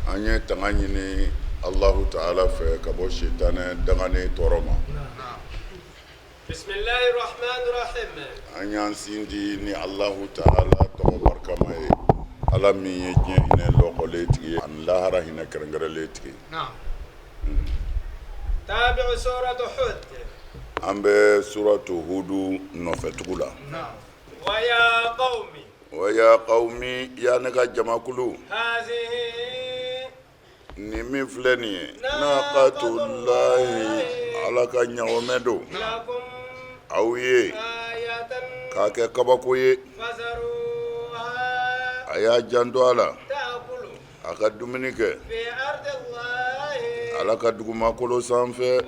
An ye tanga ɲini Alahu taala fɛ ka bɔ sitanɛ danganen tɔɔrɔ ma. An y'an sindi ni Alahu taala tɔgɔ barikama ye, Ala min ye diɲɛ hinɛ lɔkɔlen tigi ye ani lahara hinɛ kɛrɛnkɛrɛnlen tigi ye. An bɛ suratu Hudu nɔfɛtugu la. Wa ya qawmi ya ne ka jamakulu nin min filɛ nin ye naqatullahi ala ka ɲɔgɔmɛ don aw ye k'a kɛ kabako ye a y'a janto a la a ka dumuni kɛ ala ka dugumakolo sanfɛ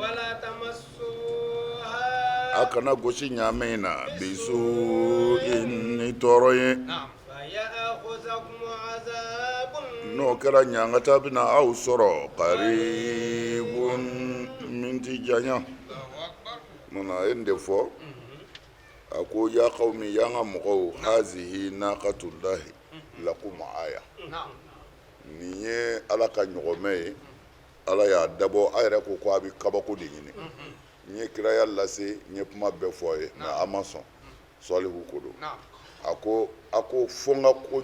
A kana gosi ɲaamɛ in na bisuin ni tɔɔrɔ ye n'o kɛra ɲangata bɛna aw sɔrɔ qaribun min tɛ janya munna a ye nin de fɔ a ko ya qawmi ya n ka mɔgɔw hazihi naqatullahi lakum aya nin ye ala ka ɲɔgɔmɛ ye ala y'a dabɔ a yɛrɛ ko ko a bɛ kabako de ɲini n ye kiraya lase n ye kuma bɛɛ fɔ a ye mais a ma sɔn sɔlihu ko don a ko a ko fo n ka ko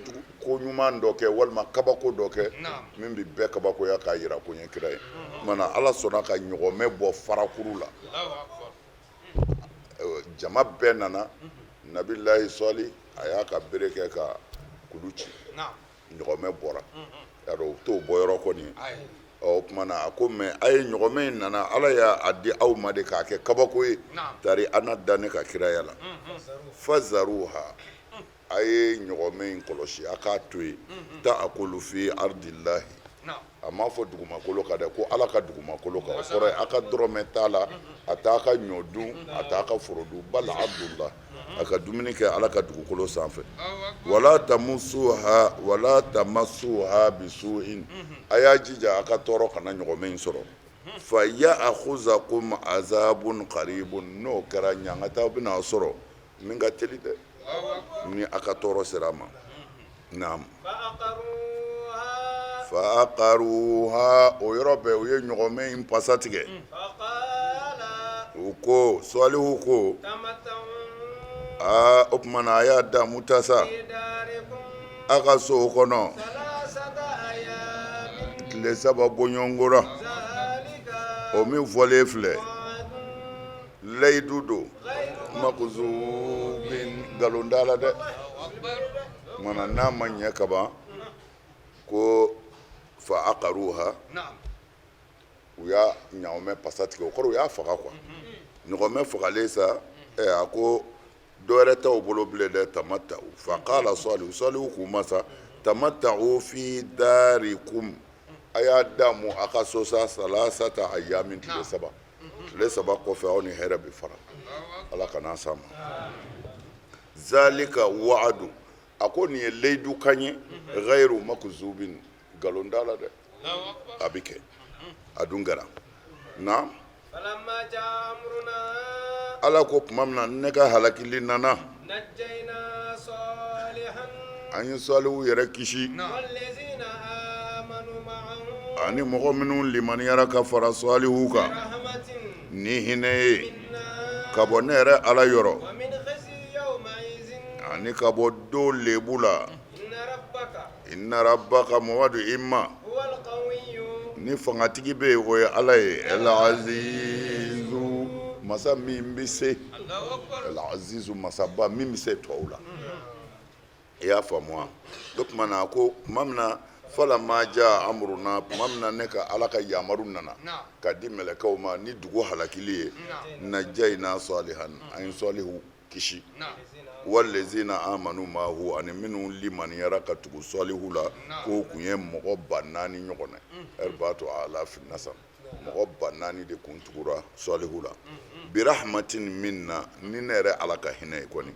ɲuman dɔ kɛ walima kabako dɔ kɛ min bɛ bɛɛ kabakoya k'a jira ko n ye kira ye mana ala sɔnna ka ɲɔgɔmɛ bɔ farakuru la jama bɛɛ nana nabilayi sɔli a y'a ka bere kɛ ka kulu ci ɲɔgɔmɛ bɔra y'a dɔn u t'o bɔ yɔrɔ kɔni ɔ o tuma na a ko mais a ye ɲɔgɔmɛ in nana ala y'a di aw ma de k'a kɛ kabako ye tari a na da ne ka kiraya la fazaruha a ye ɲɔgɔmɛ in kɔlɔsi a k'a to yen ta'kulu fi ardillahi a m'a fɔ dugumakolo kan dɛ ko ala ka dugumakolo kan o kɔrɔ ye a ka dɔrɔmɛ t'a la a t'a ka ɲɔ dun a t'a ka foro dun bal ardullah a ka dumuni kɛ ala ka dugukolo sanfɛ wala tamusuha wala tamassuha bisuin a y'a jija a ka tɔɔrɔ kana ɲɔgɔmɛ in sɔrɔ fa ya'khuzakum azabun qaribun n'o kɛra ɲangata bɛna sɔrɔ min ka teli dɛ ni a ka tɔɔrɔ sera a ma naam fa aqaruha o yɔrɔ bɛɛ u ye ɲɔgɔmɛ in pasa tigɛ u ko sɔlihu ko aa o tuma na a y'a damu ta sa a ka so kɔnɔ tile saba bɔɲɔgɔnko ra o min fɔlen filɛ layidu don makuzubin nkalon t'a la dɛ mana n'a ma ɲɛ kaban ko fa aqaruha u y'a ɲɔgɔmɛ pasa tigɛ o kɔrɔ u y'a faga quoi ɲɔgɔmɛ fagalen sa ɛ a ko dɔwɛrɛ t'aw bolo bilen dɛ tamatta'u fa qala salihu salihu k'u ma sa tamatta'u fi darikum a y'a damu a ka so sa salasata ayamin tile saba tile saba kɔfɛ aw ni hɛrɛ bɛ fara ala kana s'a ma zalika wa'adu a ko nin ye layidu kan ye ghayru makzubin nkalon t'a la dɛ a bɛ kɛ a dun kɛra na ala ko tuma min na ne ka halakili nana an ye salihu yɛrɛ kisi ani mɔgɔ minnu limaniyara ka fara salihu kan ni hinɛ ye ka bɔ ne yɛrɛ ala yɔrɔ ani ka bɔ don lebu la inna rabbaka mamadu i ma ni fangatigi bɛ yen o ye ala ye el-azizu masa min bɛ se el-azizu masaba min bɛ se tɔw la i y'a faamu wa o tuma na ko tuma min na falamma jaa amruna tuma min na ne ka ala ka yamaru nana ka di mɛlɛkɛw ma ni dugu halakili ye najjayna salihan an ye salihu kisi wallazina amanu maahu ani minnu limaniyara ka tugu salihu la k'o tun ye mɔgɔ 4000 ɲɔgɔn na arba'atu alafin nasam mɔgɔ 4000 de kun tugura salihu la birahmatin minna ni ne yɛrɛ ala ka hinɛ ye kɔni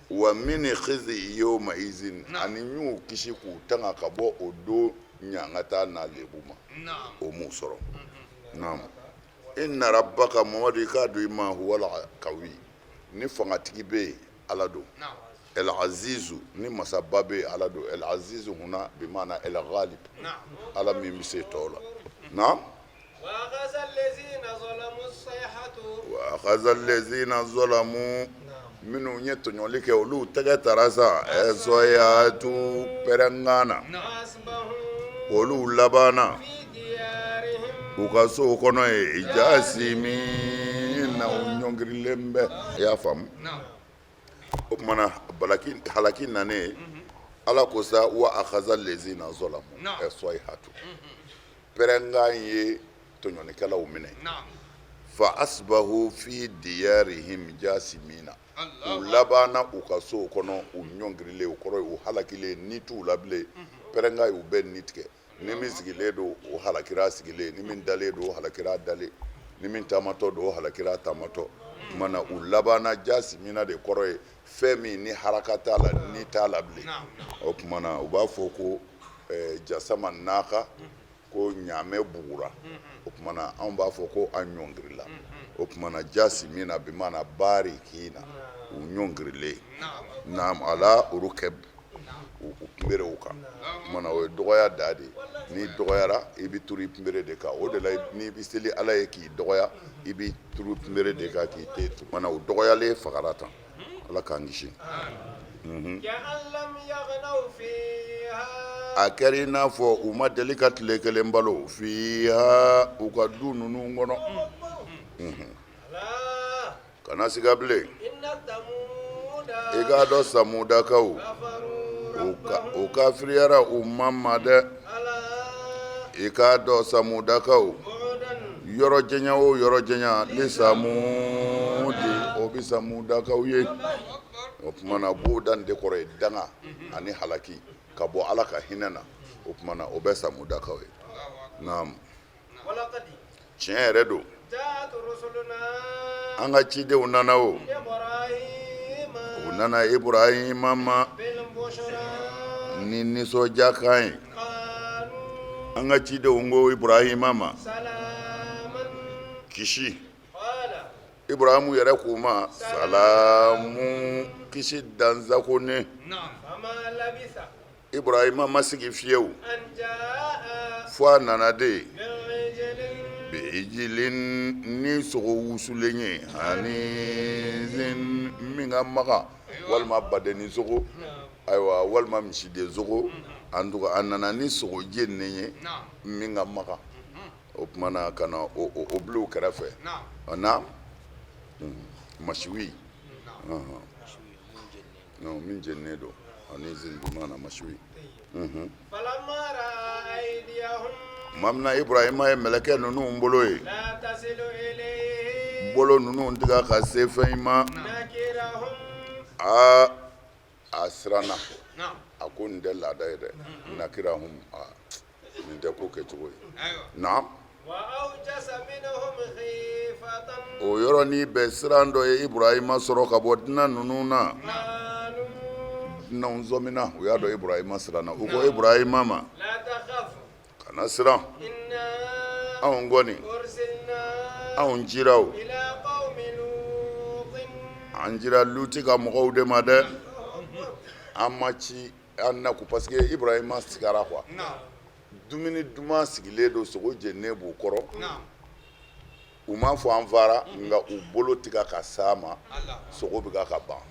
wa min khizi yawma izin ani n y'u kisi k'u tanga ka bɔ o don ɲangata n'a lebu ma o m'u sɔrɔ naam inna rabbaka mamadu i k'a dɔn i ma huwal kawi ni fangatigi bɛ yen ala don El Azizu ni masaba bɛ yen, Ala don. El Azizu huna bimana El Ghalib, Ala min bɛ se tɔw la. Naam. Wa akhaza allazina zalamu, minnu ye tɔɲɔli kɛ, olu tɛgɛ tara sa ɛsɔyatu pɛrɛnkan na, olu labanna u ka sow kɔnɔ yen jasimina, u ɲɔngirilen bɛ. I y'a faamu? O tuma na balaki halaki nanen, Ala ko sa wa akhaza lezina zalamu ɛsɔyatu, pɛrɛnkan ye tɔɲɔnikɛlaw minɛ, fa asbahu fi diyarihim jasimina, u labanna u ka sow kɔnɔ u ɲɔngirilen. O kɔrɔ ye u halakilen, ni t'u la bilen. Pɛrɛnkan y'u bɛɛ ni tigɛ. Ni min sigilen don, o halakira sigilen. Ni min dalen don, o halakira dalen. Ni min taamatɔ don, o halakira taamatɔ. Tuma na u labanna jasimina de kɔrɔ ye fɛn min ni haraka t'a la, ni t'a la bilen. O tuma na u b'a fɔ ko jasama naka, ko ɲaamɛ bugura. O tuma na anw b'a fɔ ko a ɲɔngirila. O tuma na jasimina bimana barikina, u ɲɔngirilen. Naam, ala rukab, u kunberew kan. O tuma na o ye dɔgɔya da de ye. N'i dɔgɔyara, i bɛ turu i kunbere de kan. O de la n'i bɛ seli Ala ye k'i dɔgɔya, i bɛ turu kunbere de kan k'i ten turu. O tuma na u dɔgɔyalen fagara tan. Ala k'an kisi. A kɛra i n'a fɔ u ma deli ka tile kelen balo fiha, u ka du ninnu kɔnɔ. Kana siga bilen, i k'a dɔn samudakaw u kafiriyara u ma ma dɛ. I k'a dɔn samudakaw, yɔrɔ janya o yɔrɔ janya li samudi, o bɛ samudakaw ye. O tuma na budan de kɔrɔ ye danga ani halaki ka bɔ Ala ka hinɛ na. O tuma na o bɛ samudakaw ye. Naam, tiɲɛ yɛrɛ don, an ka cidenw nana, o u nana Ibrahima ma ni nisɔndiyakan ye. An ka cidenw ko Ibrahima ma kisi. Ibrahimu yɛrɛ k'u ma salamu, kisi dansagonnen. Ibrahima ma sigi fiyewu fo a nana de bi ijilin, ni sogo wusulen ye, hanizin, min ka magan, walima badennin sogo, ayiwa, walima misiden sogo. En tout cas, a nana ni sogo jeninen ye min ka magan. O tuma na ka na o bila u kɛrɛfɛ na masiwi min jeninen don, hanizin bimana masiwi. Tuma min na Ibrahima ye mɛlɛkɛ ninnu bolo ye, bolo ninnu tɛ ka ka se fɛn in ma, aa, a siranna. A ko nin tɛ laada ye dɛ. Nakirahum, nin tɛ ko kɛcogo ye. Naam, o yɔrɔnin bɛɛ siran dɔ ye Ibrahima sɔrɔ ka bɔ dunan ninnu na. Dunanw sɔmina, u y'a dɔn Ibrahima siranna. U ko Ibrahima ma, kana siran, anw kɔni anw cira, o an cira Luti ka mɔgɔw de ma dɛ. An ma ci an na ko parce que Ibrahima sigara quoi. Dumuni duman sigilen don, sogo jeninen b'u kɔrɔ. U m'a fɔ an fara, nka u bolo tɛ ka s'a ma, sogo bɛ ka ban,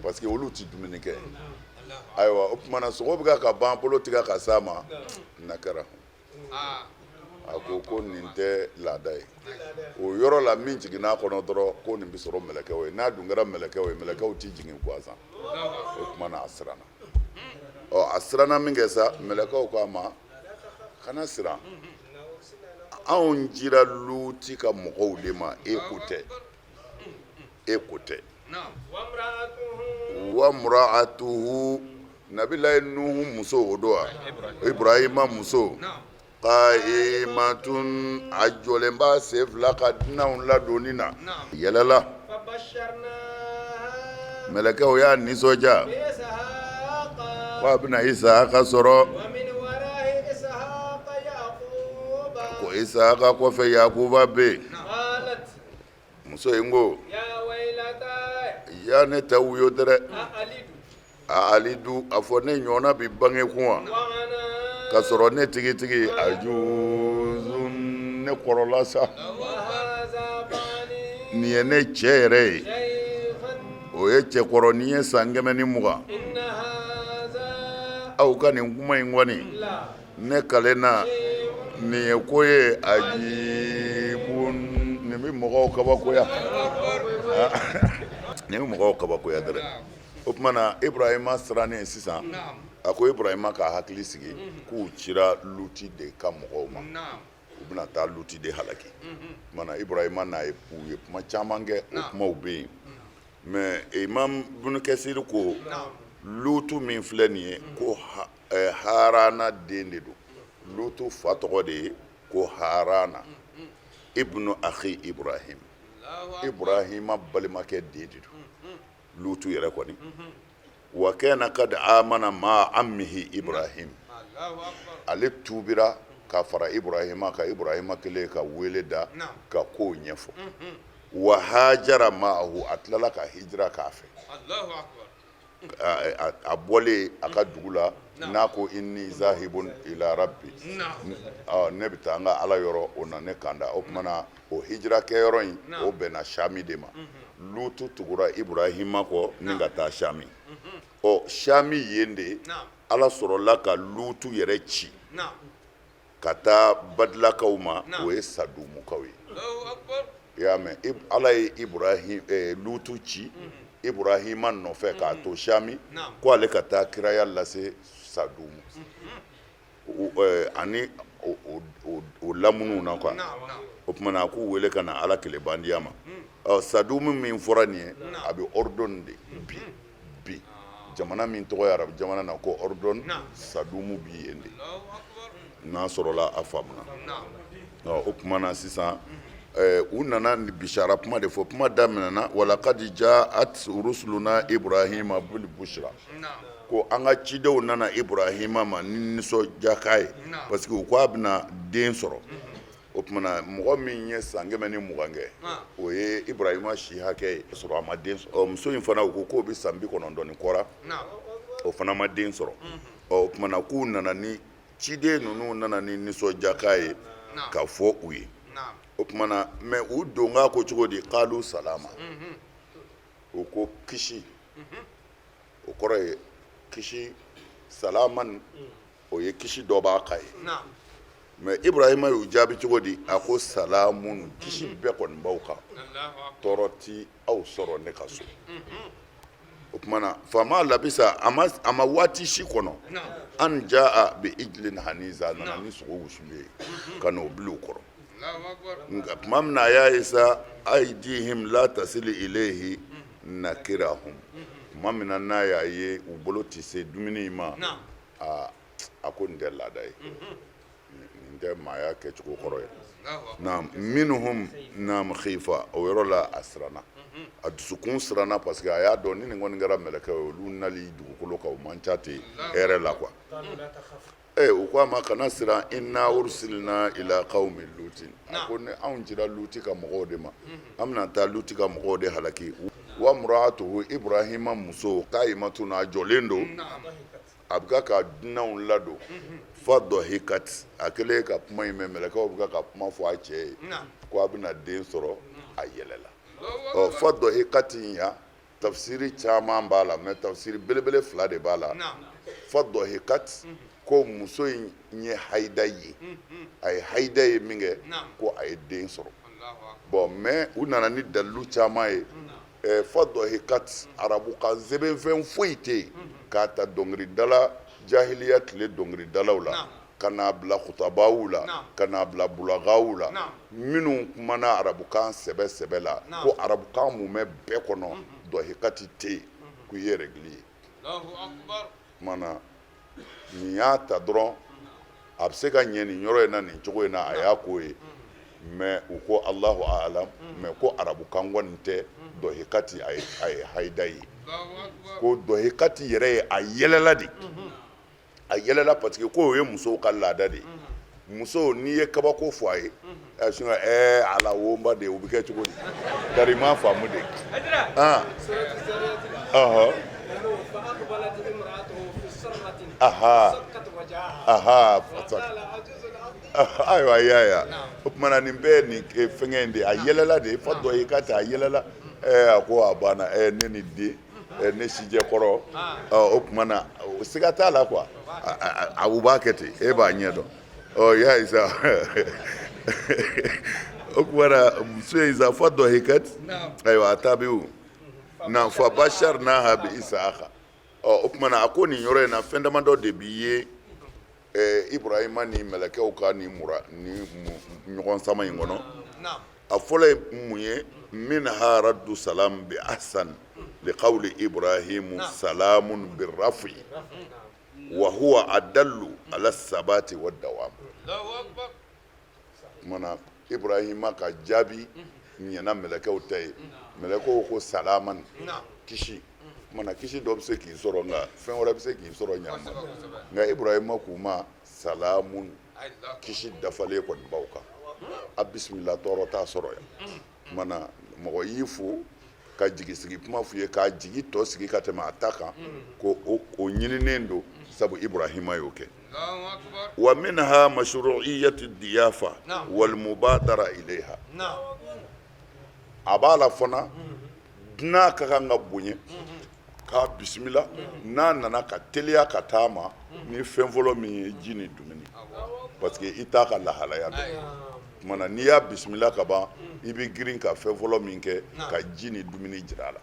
parce que olu tɛ dumuni kɛ. Ayiwa, o tuma na sogo bɛ ka ban, bolo tɛ ka s'a ma. Nakara, a ko ko nin tɛ laada ye. O yɔrɔ la min jiginna a kɔnɔ dɔrɔn ko nin bɛ sɔrɔ mɛlɛkɛw ye. N'a dun kɛra mɛlɛkɛw ye, mɛlɛkɛw tɛ jigin gansan. O tuma na a siranna. Ɔ, a siranna min kɛ sa, mɛlɛkɛw ko a ma, kana siran, anw cira Luti ka mɔgɔw de ma, e ko tɛ, e ko tɛ. Wa mura'atuhu, nabilayi Nuhu muso o don wa, Ibrahima muso, qa'imatun, a jɔlen b'a sen fila ka dunanw ladonni na, yɛlɛla. Mɛlɛkɛw y'a nisɔndiya ko a bɛna Isaka sɔrɔ, ko Isaka kɔfɛ Yakuba bɛ yen. Muso in ko, Ya ne ta wuyo dɛrɛ, a alidu, a fɔ ne ɲɔgɔnna bi bange kun wa, ka sɔrɔ ne tigitigi ajuzun, ne kɔrɔla sa? Nin ye ne cɛ yɛrɛ ye, o ye cɛkɔrɔnin ye san 120. Aw ka nin kuma in kɔni, ne kalenna nin ye ko ye ajibun, nin bɛ mɔgɔw kabakoya, nin bɛ mɔgɔw kabakoya dɛrɛ. O tuma na Ibrahima sirannen sisan, a ko Ibrahima k'a hakili sigi k'u cira Luti de ka mɔgɔw ma, u bɛna taa Luti de halaki. O tuma na Ibrahima n'a ye, u ye kuma caman kɛ, o kumaw bɛ yen. Mais Imam Ibn Kasir ko Lutu min filɛ nin ye, ko Harana den de don. Lutu fa tɔgɔ de ye ko Harana ibnu akhi Ibrahim, Ibrahima balimakɛ den de don Lutu yɛrɛ kɔni. Wa kana kad amana ma ammihi Ibrahim, ale tuubira ka fara Ibrahima kan, Ibrahima kɛlen ka wele da ka kow ɲɛfɔ. Wa hajara ma'ahu, a tilala ka hijira k'a fɛ. A bɔlen a ka dugu la n'a ko inni zahibun ila rabbi, ne bɛ taa n ka Ala yɔrɔ, o na ne kanda. O tuma na o hijira kɛyɔrɔ in, o bɛnna Shami de ma. Lutu tugura Ibrahima kɔ ni ka taa Shami. Ɔ, Shami yen de, Ala sɔrɔla ka Lutu yɛrɛ ci ka taa badilakaw ma, o ye Sadumukaw ye. I y'a mɛn, Ala ye Ibrahim Lutu ci Ibrahima nɔfɛ k'a to Shami ko ale ka taa kiraya lase Sadumu ani o lamuniw na quoi. O tuma na a k'u wele ka na Ala kelenbandiya ma. Ɔ, Sadumu min fɔra nin ye, a bɛ Ordon de bi bi, jamana min tɔgɔ ye arabu jamana na ko Ordon, Sadumu bi yen de, n'a sɔrɔla a faamuna. O tuma na sisan u nana ni bishara kuma de fɔ. Kuma daminɛna walakad jaat rusuluna Ibrahima bil bushra, ko an ka cidenw nana Ibrahima ma ni nisɔndiyakan ye, parce que u ko a bɛna den sɔrɔ. O tuma na mɔgɔ min ye san 120 kɛ, o ye Ibrahima si hakɛ ye, sɔrɔ a ma den sɔrɔ. Muso in fana, u ko k'o bɛ san 90 ni kɔ la, o fana ma den sɔrɔ. Ɔ, o tuma na k'u nana ni ciden ninnu nana ni nisɔndiyakan ye ka fɔ u ye. O tuma na mais u donkan ko cogo di? Kalu salama, u ko kisi. O kɔrɔ ye kisi, salaman, o ye kisi dɔ b'a kan ye. Mais Ibrahima y'u jaabi cogo di? A ko salamun, kisi bɛɛ kɔni b'aw kan, tɔɔrɔ ti aw sɔrɔ ne ka so. O tuma na fama labisa, a ma waati si kɔnɔ, an jaa bi ijlin haniza, a nana ni sogo wusulen ye ka n'o bila u kɔrɔ. Nka tuma min na a y'a ye sa, aydihim la tasili ilayhi nakirahum, tuma min na n'a y'a ye u bolo tɛ se dumuni in ma, aa, a ko nin tɛ laada ye, nin tɛ maaya kɛcogo kɔrɔ ye. Naam, minhum naam khifa, o yɔrɔ la a siranna, a dusukun siranna, parce que a y'a dɔn ni nin kɔni kɛra mɛlɛkɛ ye, olu nali dugukolo kan, o man ca ten hɛrɛ la quoi. Ee, u ko a ma kana siran, inna ursilna ila qawmi lutin, a ko ne anw cira Luti ka mɔgɔw de ma, an bɛna taa Luti ka mɔgɔw de halaki. Wa muraatuhu, Ibrahima muso, qa'imatun, a jɔlen don, a bɛ ka dunanw ladon. Fa dahikat, a kɛlen ka kuma in mɛn, mɛlɛkɛw bɛ ka kuma fɔ a cɛ ye ko a bɛna den sɔrɔ, a yɛlɛla. Ɔ, fa dahikat in ya tafsiri caman b'a la, mais tafsiri belebele fila de b'a la. Fa dahikat, ko muso in ye hayida ye, a ye hayida ye min kɛ ko a ye den sɔrɔ. Bon, mais u nana ni dalilu caman ye. Fa dahikat, arabukan sɛbɛnfɛn foyi tɛ yen, k'a ta dɔnkilidala jahiliya tile dɔnkilidalaw la ka n'a bila kutabaw la, ka n'a bila bulagaw la, minnu kumana arabukan sɛbɛ sɛbɛ la, ko arabukan mumɛ bɛɛ kɔnɔ dahikati tɛ yen k'u ye règle ye. Tuma na nin y'a ta dɔrɔn, a bɛ se ka ɲɛ nin yɔrɔ in na nin cogo in na, a y'a k'o ye. Mais u ko Alahu alam, mais ko arabukan kɔni tɛ dahikati a ye hayida ye, ko dahikati yɛrɛ ye a yɛlɛla de, a yɛlɛla parce que ko o ye musow ka laada de ye. Muso, n'i ye kabako fɔ a ye, a sin ka ɛɛ ala wonba de, o bɛ kɛ cogo di? Tari i m'a faamu de. Ah, ɔhɔ, aha, aha. Ayiwa, i y'a ye, o tuma na nin bɛɛ ye nin fɛngɛ in de ye. A yɛlɛla de fa dɔ ye k'a ta, a yɛlɛla. Ɛɛ, a ko a banna. Ɛɛ, ne ni den, ne sijɛ kɔrɔ. O tuma na siga t'a la quoi, a u b'a kɛ ten, e b'a ɲɛ dɔn. Ɔ, i y'a ye sa, o tuma na muso in sa, fa dahikat. Ayiwa, a taabiw na fa basharnaha bi isaka. Ɔ, o tuma na a ko nin yɔrɔ in na, fɛn damadɔ de b'i ye Ibrahima ni mɛlɛkɛw ka nin mura ni ɲɔgɔn sama in kɔnɔ. A fɔlɔ ye mun ye? Minha raddu salam bi ahsan li qawli Ibrahimu salamun bi rafi wa huwa adallu ala sabati wa dawam. Kumana Ibrahima ka jaabi ɲɛna mɛlɛkɛw ta ye. Mɛlɛkɛw ko salaman, kisi. Kumana kisi dɔ bɛ se k'i sɔrɔ, nka fɛn wɛrɛ bɛ se k'i sɔrɔ ɲama. Nka Ibrahima k'u ma salamun, kisi dafalen kɔni b'aw kan, a bisimila, tɔɔrɔ t'a sɔrɔ yan. Kumana mɔgɔ y'i fo ka jigi sigi kuma f'u ye, k'a jigi tɔ sigi ka tɛmɛ a ta kan, ko o ɲininen don, sabu Ibrahima y'o kɛ. Wa minha mashru'iyyati diyafa wal mubadara ilayha. A b'a la fana, dunan ka kan ka bonya k'a bisimila n'a nana, ka teliya ka taa ma ni fɛn fɔlɔ min ye, ji ni dumuni, parce que i t'a ka lahalaya dɔn. Tuma na n'i y'a bisimila ka ban, i bɛ girin ka fɛn fɔlɔ min kɛ, ka ji ni dumuni jira a la.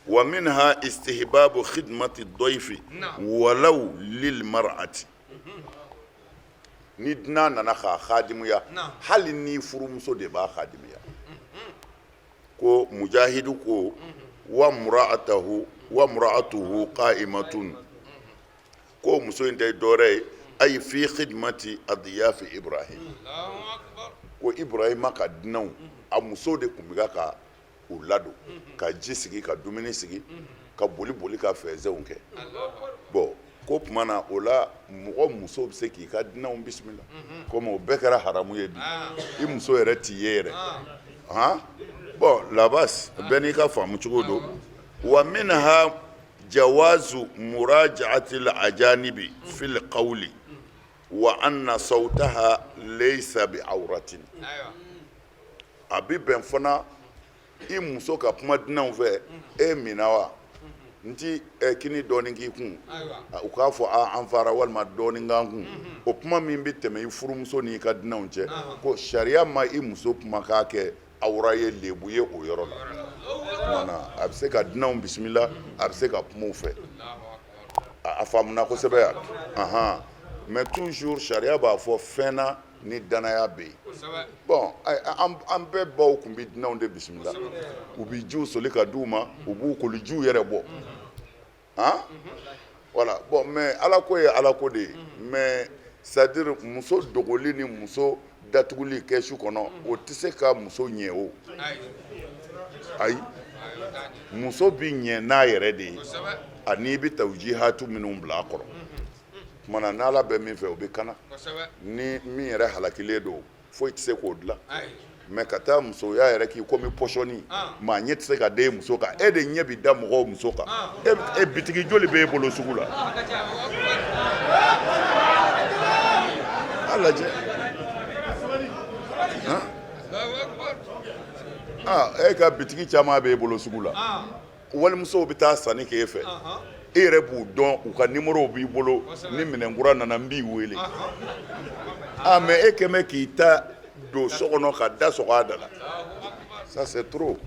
Wa minha istihbabu khidmati dayfi walaw lil mar'ati. Ni dunan nana k'a khadimuya, hali ni furumuso de b'a khadimuya. Ko Mujahidu ko wa mura'atahu wa mura'atuhu qa'imatun, ko muso in tɛ dɔwɛrɛ ye, ayi fi khidmati adyafi Ibrahim. Ko Ibrahima ka dunanw, a muso de tun bɛ ka u ladon, ka ji sigi, ka dumuni sigi, ka boli boli ka fɛnsɛnw kɛ. Bon, ko tuma na o la, mɔgɔ muso bɛ se k'i ka dunanw bisimila. Komi o bɛɛ kɛra haramu ye bi, i muso yɛrɛ t'i ye yɛrɛ. Han, bon, labas, bɛɛ n'i ka faamu cogo don. Wa minha jawazu muraja'ati al-ajanibi fil qawli wa anna sawtaha laysa bi awratin. A bɛ bɛn fana i muso ka kuma dunanw fɛ. E minna wa, n ti kini dɔɔnin k'i kun, u k'a fɔ an fara, walima dɔɔnin k'an kun. O kuma min bɛ tɛmɛ i furumuso n'i ka dunanw cɛ, ko sariya ma i muso kumakan kɛ awra ye, lebu ye o yɔrɔ la. Tuma na a bɛ se ka dunanw bisimila, a bɛ se ka kuma u fɛ. A faamuna kosɛbɛ yan. Ahan, mais toujours sariya b'a fɔ fɛn na ni danaya bɛ yen. Bon, an bɛɛ baw tun bɛ dunanw de bisimila, u bɛ jiw soli ka di u ma, u b'u kolijiw yɛrɛ bɔ. Han, voilà. Bon, mais ala ko ye ala ko de ye. Mais c'est à dire muso dogoli ni muso datuguli kɛsu kɔnɔ, o tɛ se ka muso ɲɛ o. Ayi, muso bɛ ɲɛ n'a yɛrɛ de ye, ani i bɛ tawjihatu minnu bila a kɔrɔ. Tuma na n'ala bɛ min fɛ, o bɛ kana ni min yɛrɛ halakilen don, foyi tɛ se k'o dilan. Mais ka taa musoya yɛrɛ k'i komi pɔsɔni, maa ɲɛ tɛ se ka da e muso kan. E de ɲɛ bɛ da mɔgɔw muso kan. E bitigi joli bɛ e bolo sugu la? A lajɛ. Aa, e ka bitigi caman bɛ e bolo sugu la. Walimusow bɛ taa sanni kɛ e fɛ, e yɛrɛ b'u dɔn, u ka nimorow b'i bolo. Ni minɛnkura nana, n b'i wele. A mais e kɛmɛ bɛ k'i ta don so kɔnɔ ka da sɔgɔ a da la, ça c'est trop.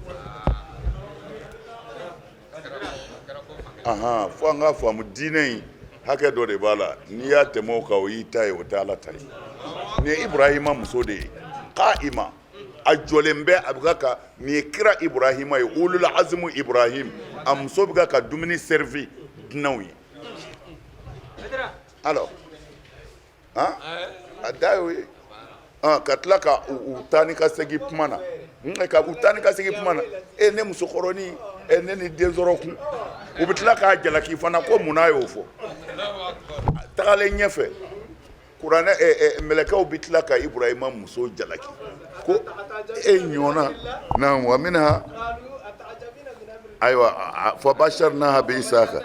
Ahan, fo an ka faamu, diinɛ in hakɛ dɔ de b'a la. N'i y'a tɛmɛ o kan, o y'i ta ye, o tɛ Ala ta ye. Nin ye Ibrahima muso de ye, qaima, a jɔlen bɛ, a bɛ ka nin ye kira Ibrahima ye, ulul azimu Ibrahim, a muso bɛ ka dumuni servi dunanw ye. Alors, han, a da y'o ye ka tila ka u taa ni ka segin kuma na, ka u taa ni ka segin kuma na. E ne musokɔrɔnin, e ne ni den sɔrɔ kun, u bɛ tila k'a jalaki fana ko mun n'a y'o fɔ tagalen ɲɛfɛ. Kuranɛ mɛlɛkɛw bɛ tila ka Iburahima muso jalaki ko e ɲɔgɔnna na wa minha ayiwa fa basharnaha bi isaka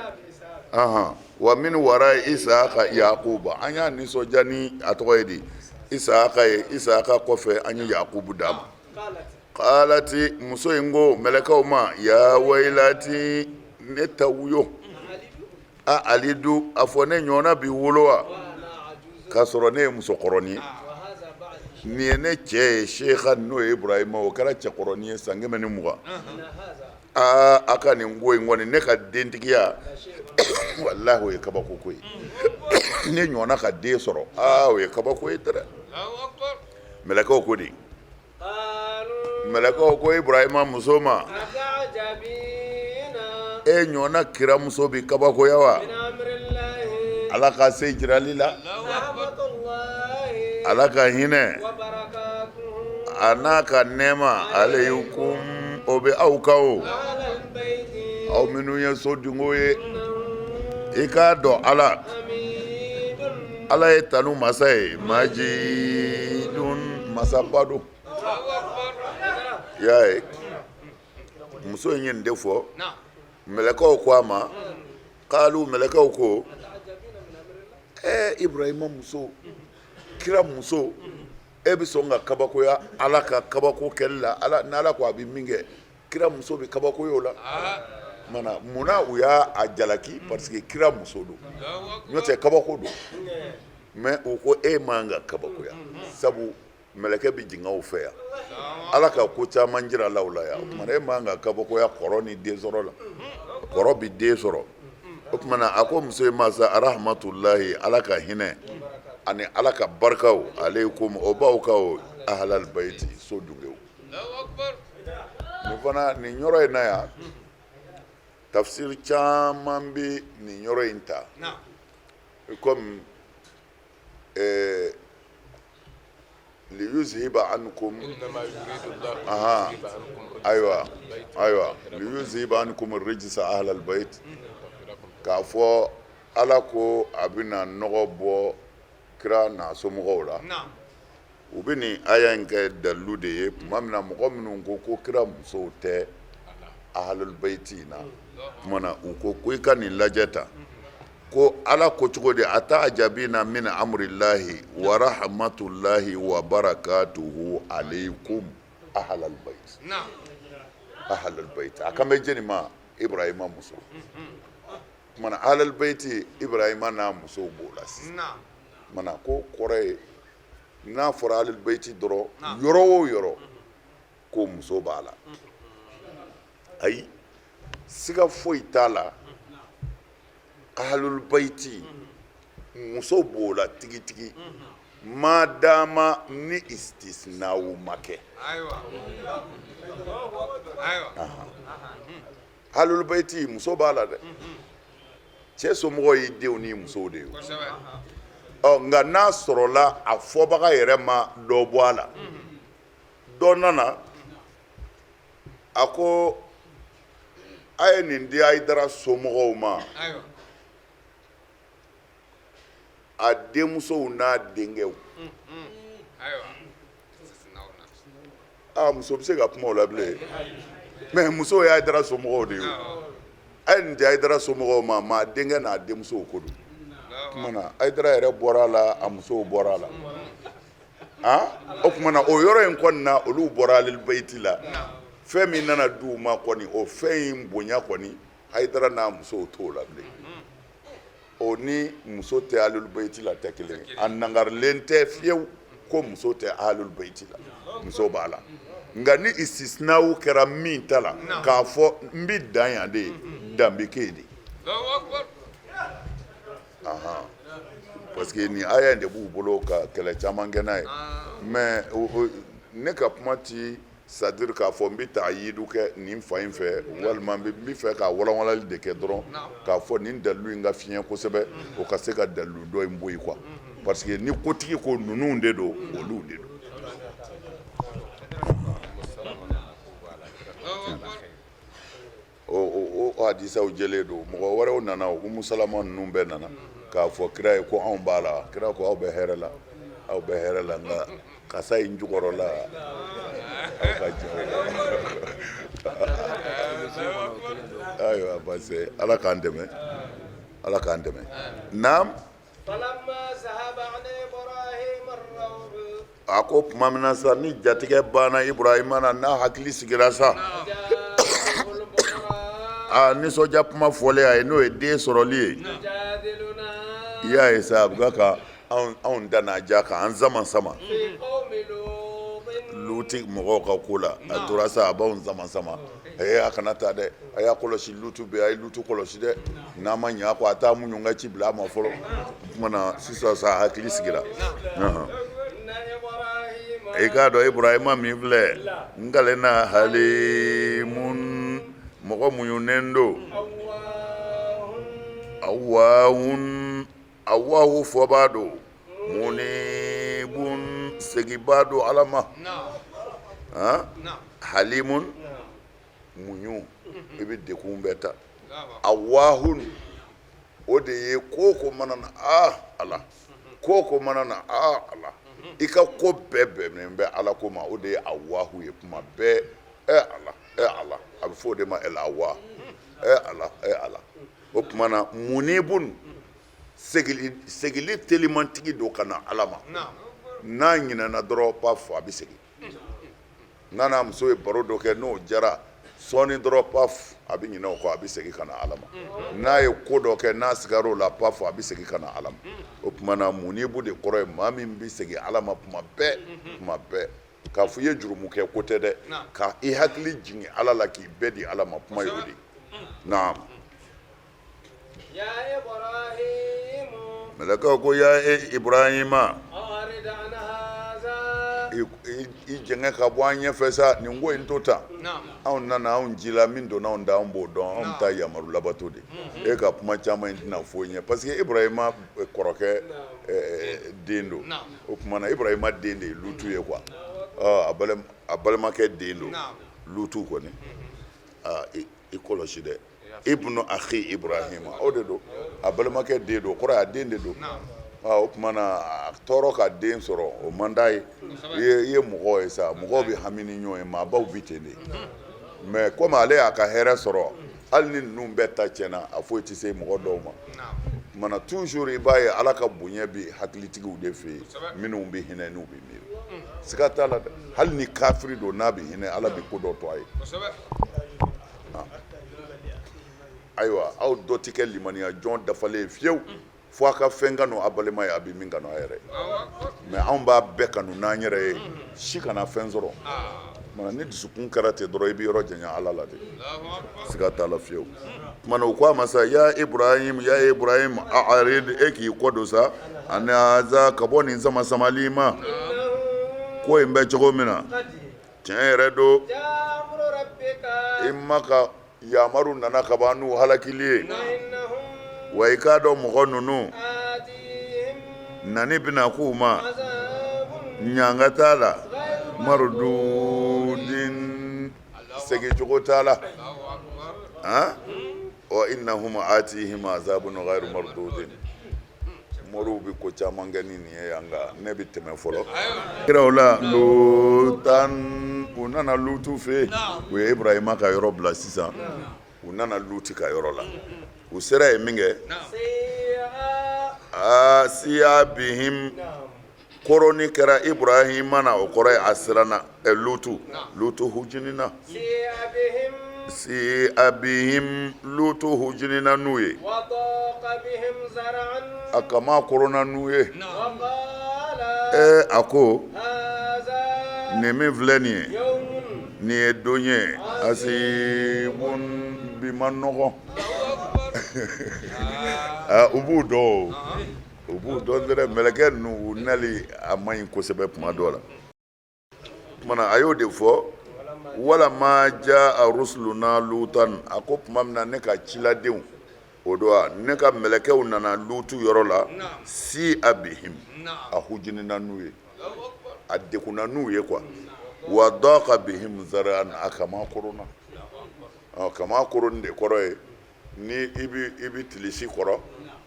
wa min wara isaka yakuba an y'a nisɔndiya ni a tɔgɔ ye di isaka ye isaka kɔfɛ an ye yakubu d'a ma qalati muso in ko mɛlɛkɛw ma ya waylati ne ta wuyo a alidu a fɔ ne ɲɔgɔnna bi wolo wa k'a sɔrɔ ne ye musokɔrɔnin ye nin ye ne cɛ ye seyikan n'o ye Iburahima o kɛra cɛkɔrɔnin ye san 120 aa a ka nin ko in kɔni ne ka dentigiya walahi o ye kabako ko ye ne ɲɔgɔnna ka den sɔrɔ aa o ye kabako ye dɛ mɛlɛkɛw ko di mɛlɛkɛw ko Iburahima muso ma e ɲɔgɔnna kiramuso bɛ kabakoya wa ala ka se jirali la ala ka hinɛ a n'a ka nɛɛma alaykum o bɛ aw kan o aw minnu ye so dungo ye i k'a dɔn ala ala ye tanu masa ye majidun masaba don i y'a ye muso in ye nin de fɔ mɛlɛkɛw ko a ma kalu mɛlɛkɛw ko ɛɛ Iburahima muso kira muso e bɛ sɔn ka kabakoya ala ka kabako kɛli la ala ni ala ko a bɛ min kɛ kira muso bɛ kabakoya o la mana munna u y'a jalaki parce que kira muso don n'o tɛ kabako don mais u ko e man ka kabakoya sabu mɛlɛkɛ bɛ jigin aw fɛ yan ala ka ko caman jira la aw la yan o tuma e man ka kabakoya kɔrɔ ni den sɔrɔ la kɔrɔ bɛ den sɔrɔ o tuma na a ko muso in ma sa arahamatulahi ala ka hinɛ ani ala ka barikaw alaykum o b'aw kan o ahalal bayiti so dungew nin fana nin yɔrɔ in na yan tafsiri caman bɛ nin yɔrɔ in ta komi liyuzhiba ankum aha ayiwa ayiwa liyuzhiba ankum rijsa ahlal bayt k'a fɔ ala ko a bɛna nɔgɔ bɔ kira n'a somɔgɔw la u bɛ nin aya in kɛ dalilu de ye tuma min na mɔgɔ minnu ko ko kira musow tɛ ahlul bayti in na tuma na u ko ko i ka nin lajɛ ta ko ala ko cogo di ata'ajabina min amrillahi wa rahmatullahi wa barakatuhu alaykum ahlal bayt ahlal bayt a kan bɛ jɛni ma Ibrahima muso tuma na ahlal bayti Ibrahima n'a musow b'o la sisan tuma na ko kɔrɔ ye n'a fɔra ahlul bayti dɔrɔn yɔrɔ o yɔrɔ ko muso b'a la ayi siga foyi t'a la ahlul bayti muso b'o la tigitigi madama ni istisnaw ma kɛ ahlul bayti muso b'a la dɛ cɛ somɔgɔw y'i denw ni musow de ye ɔ nka n'a sɔrɔla a fɔbaga yɛrɛ ma dɔ bɔ a la dɔ nana a ko a ye nin di Hayidara somɔgɔw ma a denmusow n'a denkɛw aa muso bɛ se ka kuma o la bilen mais musow ye Hayidara somɔgɔw de ye a ye nin di Hayidara somɔgɔw ma maa denkɛ n'a denmusow ko don tuma na Hayidara yɛrɛ bɔra a la a musow bɔra a la aa o tuma na o yɔrɔ in kɔni na olu bɔra ahlul bayti la fɛn min nana di u ma kɔni o fɛn in bonya kɔni Hayidara n'a musow t'o la bilen o ni muso tɛ ahlul bayti la tɛ kelen ye a nangarilen tɛ fiyewu ko muso tɛ ahlul bayti la muso b'a la nka ni istisinaw kɛra min ta la k'a fɔ n bɛ dan yan de ye dan bɛ kɛ yen de parce que nin aya in de b'u bolo ka kɛlɛ caman kɛ n'a ye mais ne ka kuma ti c'est-à-dire k'a fɔ n bɛ taayidu kɛ nin fan in fɛ walima n bɛ fɛ ka walanwalali de kɛ dɔrɔn k'a fɔ nin dalilu in ka fiɲɛ kosɛbɛ o ka se ka dalilu dɔ in bɔ yen quoi parce que ni kotigi ko ninnu de don olu de don o hadisaw jɛlen don mɔgɔ wɛrɛw nana Umu Salama ninnu bɛɛ nana. K'a fɔ kira ye ko anw b'a la, kira ko aw bɛ hɛrɛ la, aw bɛ hɛrɛ la, nka kasa in jukɔrɔla aw ka jɛ. Ayiwa, parce que Ala k'an dɛmɛ, Ala k'an dɛmɛ. Naam. A ko tuma min na sa ni jatigɛ banna Ibrahima na, n'a hakili sigira sa, aa, nisɔndiya kuma fɔlen a ye, n'o ye den sɔrɔli ye, i y'a ye sa, a bɛ ka anw da n'a ja k'an sama sama Luti mɔgɔw ka ko la. A tora sa, a b'anw sama sama. Ee, a kana taa dɛ, a y'a kɔlɔsi, Lutu bɛ, a ye Lutu kɔlɔsi dɛ, n'a ma ɲɛ ko a taa muɲu ka ci bila a ma fɔlɔ. O tuma na sisan sa, hakili sigira. I k'a dɔn Ibrahima min filɛ n kalenna, halimun, mɔgɔ muɲunen don, awahun, awahu fɔbaa don, munibun, seginbaa don Ala ma. Halimun, muɲu, i bɛ degun bɛɛ ta. Awahun, o de ye ko ko mana na, aa Ala, ko ko mana na, aa Ala, i ka ko bɛɛ bɛnnen bɛ Ala ko ma, o de ye awahu ye. Kuma bɛɛ, ɛ Ala, ɛ Ala, a bɛ fɔ o de ma el awa, ɛ Ala, ɛ Ala. O tuma na munibun, segili telimantigi don ka na Ala ma. N'a ɲinɛna dɔrɔn, paf, a bɛ segin. N'a n'a muso ye baro dɔ kɛ, n'o jara sɔɔni dɔrɔn, paf, a bɛ ɲinɛ o kɔ, a bɛ segin ka na Ala ma. N'a ye ko dɔ kɛ, n'a sigar'o la, paf, a bɛ segin ka na Ala ma. O tuma na munibu de kɔrɔ ye maa min bɛ segin Ala ma tuma bɛɛ, tuma bɛɛ. K'a fɔ i ye jurumu kɛ ko tɛ dɛ, ka i hakili jigin Ala la, k'i bɛɛ di Ala ma, kuma y'o de ye. Naam. Mɛlɛkɛw ko ya e Ibrahima, i jɛngɛ ka bɔ an ɲɛfɛ sa, nin ko in to tan. Anw nana, anw jila min donna anw da, anw b'o dɔn, anw ta yamaru labato de. E ka kuma caman in tɛna foyi ɲɛ, parce que Ibrahima kɔrɔkɛ den don. O tuma na Ibrahima den de ye Lutu ye quoi, a balimakɛ den don Lutu kɔni. I kɔlɔsi dɛ, ibnu akhi Ibrahima, o de don, a balimakɛ den don, kɔrɔ a den de don. O tuma na a tɔɔrɔ ka den sɔrɔ, o man d'a ye. I ye mɔgɔ ye sa, mɔgɔw bɛ hami ni ɲɔgɔn ye, maabaw bi ten de. Mais komi ale y'a ka hɛrɛ sɔrɔ, hali ni ninnu bɛɛ ta tiɲɛna, a foyi tɛ se mɔgɔ dɔw ma. Tuma na toujours i b'a ye Ala ka bonya bɛ hakilitigiw de fɛ yen, minnu bɛ hinɛ, n'u bɛ miiri. Siga t'a la dɛ, hali ni kafiri don, n'a bɛ hinɛ, Ala bɛ ko dɔ to a ye. Ayiwa, aw dɔ tɛ kɛ limaniya jɔn dafalen ye fiyewu fo a ka fɛn kanu a balima ye, a bɛ min kanu a yɛrɛ ye. Mais anw b'a bɛɛ kanu n'an yɛrɛ ye, si kana fɛn sɔrɔ. Mana ni dusukun kɛra ten dɔrɔn, i bɛ yɔrɔ janya Ala la de, siga t'a la fiyewu. Tuma na u ko a ma sa, ya Ibrahim, ya Ibrahim, a'rid, e k'i kɔ don sa, an haza, ka bɔ nin sama samali ma. Ko in bɛ cogo min na, tiɲɛ yɛrɛ don, i ma ka yamaru nana ka ban n'u halakili ye. Wa i k'a dɔn mɔgɔ ninnu nani bɛna k'u ma, ɲanga t'a la, marududin, segincogo t'a la. Wa innahum atihim azabun ghairu mardudin. Moriw bɛ ko caman kɛ ni nin ye yan, nka ne bɛ tɛmɛ fɔlɔ. Kiraw la lutan, u nana Lutu fɛ yen. U ye Ibrahima ka yɔrɔ bila sisan, u nana Luti ka yɔrɔ la. U sera yen min kɛ, aa, siya bihim, koronni kɛra Ibrahima na, o kɔrɔ ye a siranna. Ɛ Lutu, Lutu hujinina, si abihim, Lutu hujinina n'u ye, a kama koronna n'u ye. Ɛ, a ko nin min filɛ nin ye, nin ye don ye asibun, bi man nɔgɔn. U b'u dɔn, u b'u dɔn dɛ. Mɛlɛkɛ ninnu, u nali a man ɲi kosɛbɛ tuma dɔ la. Tuma na a y'o de fɔ, walama jaa rusuluna lutan, a ko tuma min na ne ka ciladenw, o don a ne ka mɛlɛkɛw nana Lutu yɔrɔ la, si a bihim, a hujinina n'u ye, a degunna n'u ye quoi, wa daqa bihim zar'an, a kama koronna. Kama koronni de kɔrɔ ye ni i bɛ tilisi kɔrɔ.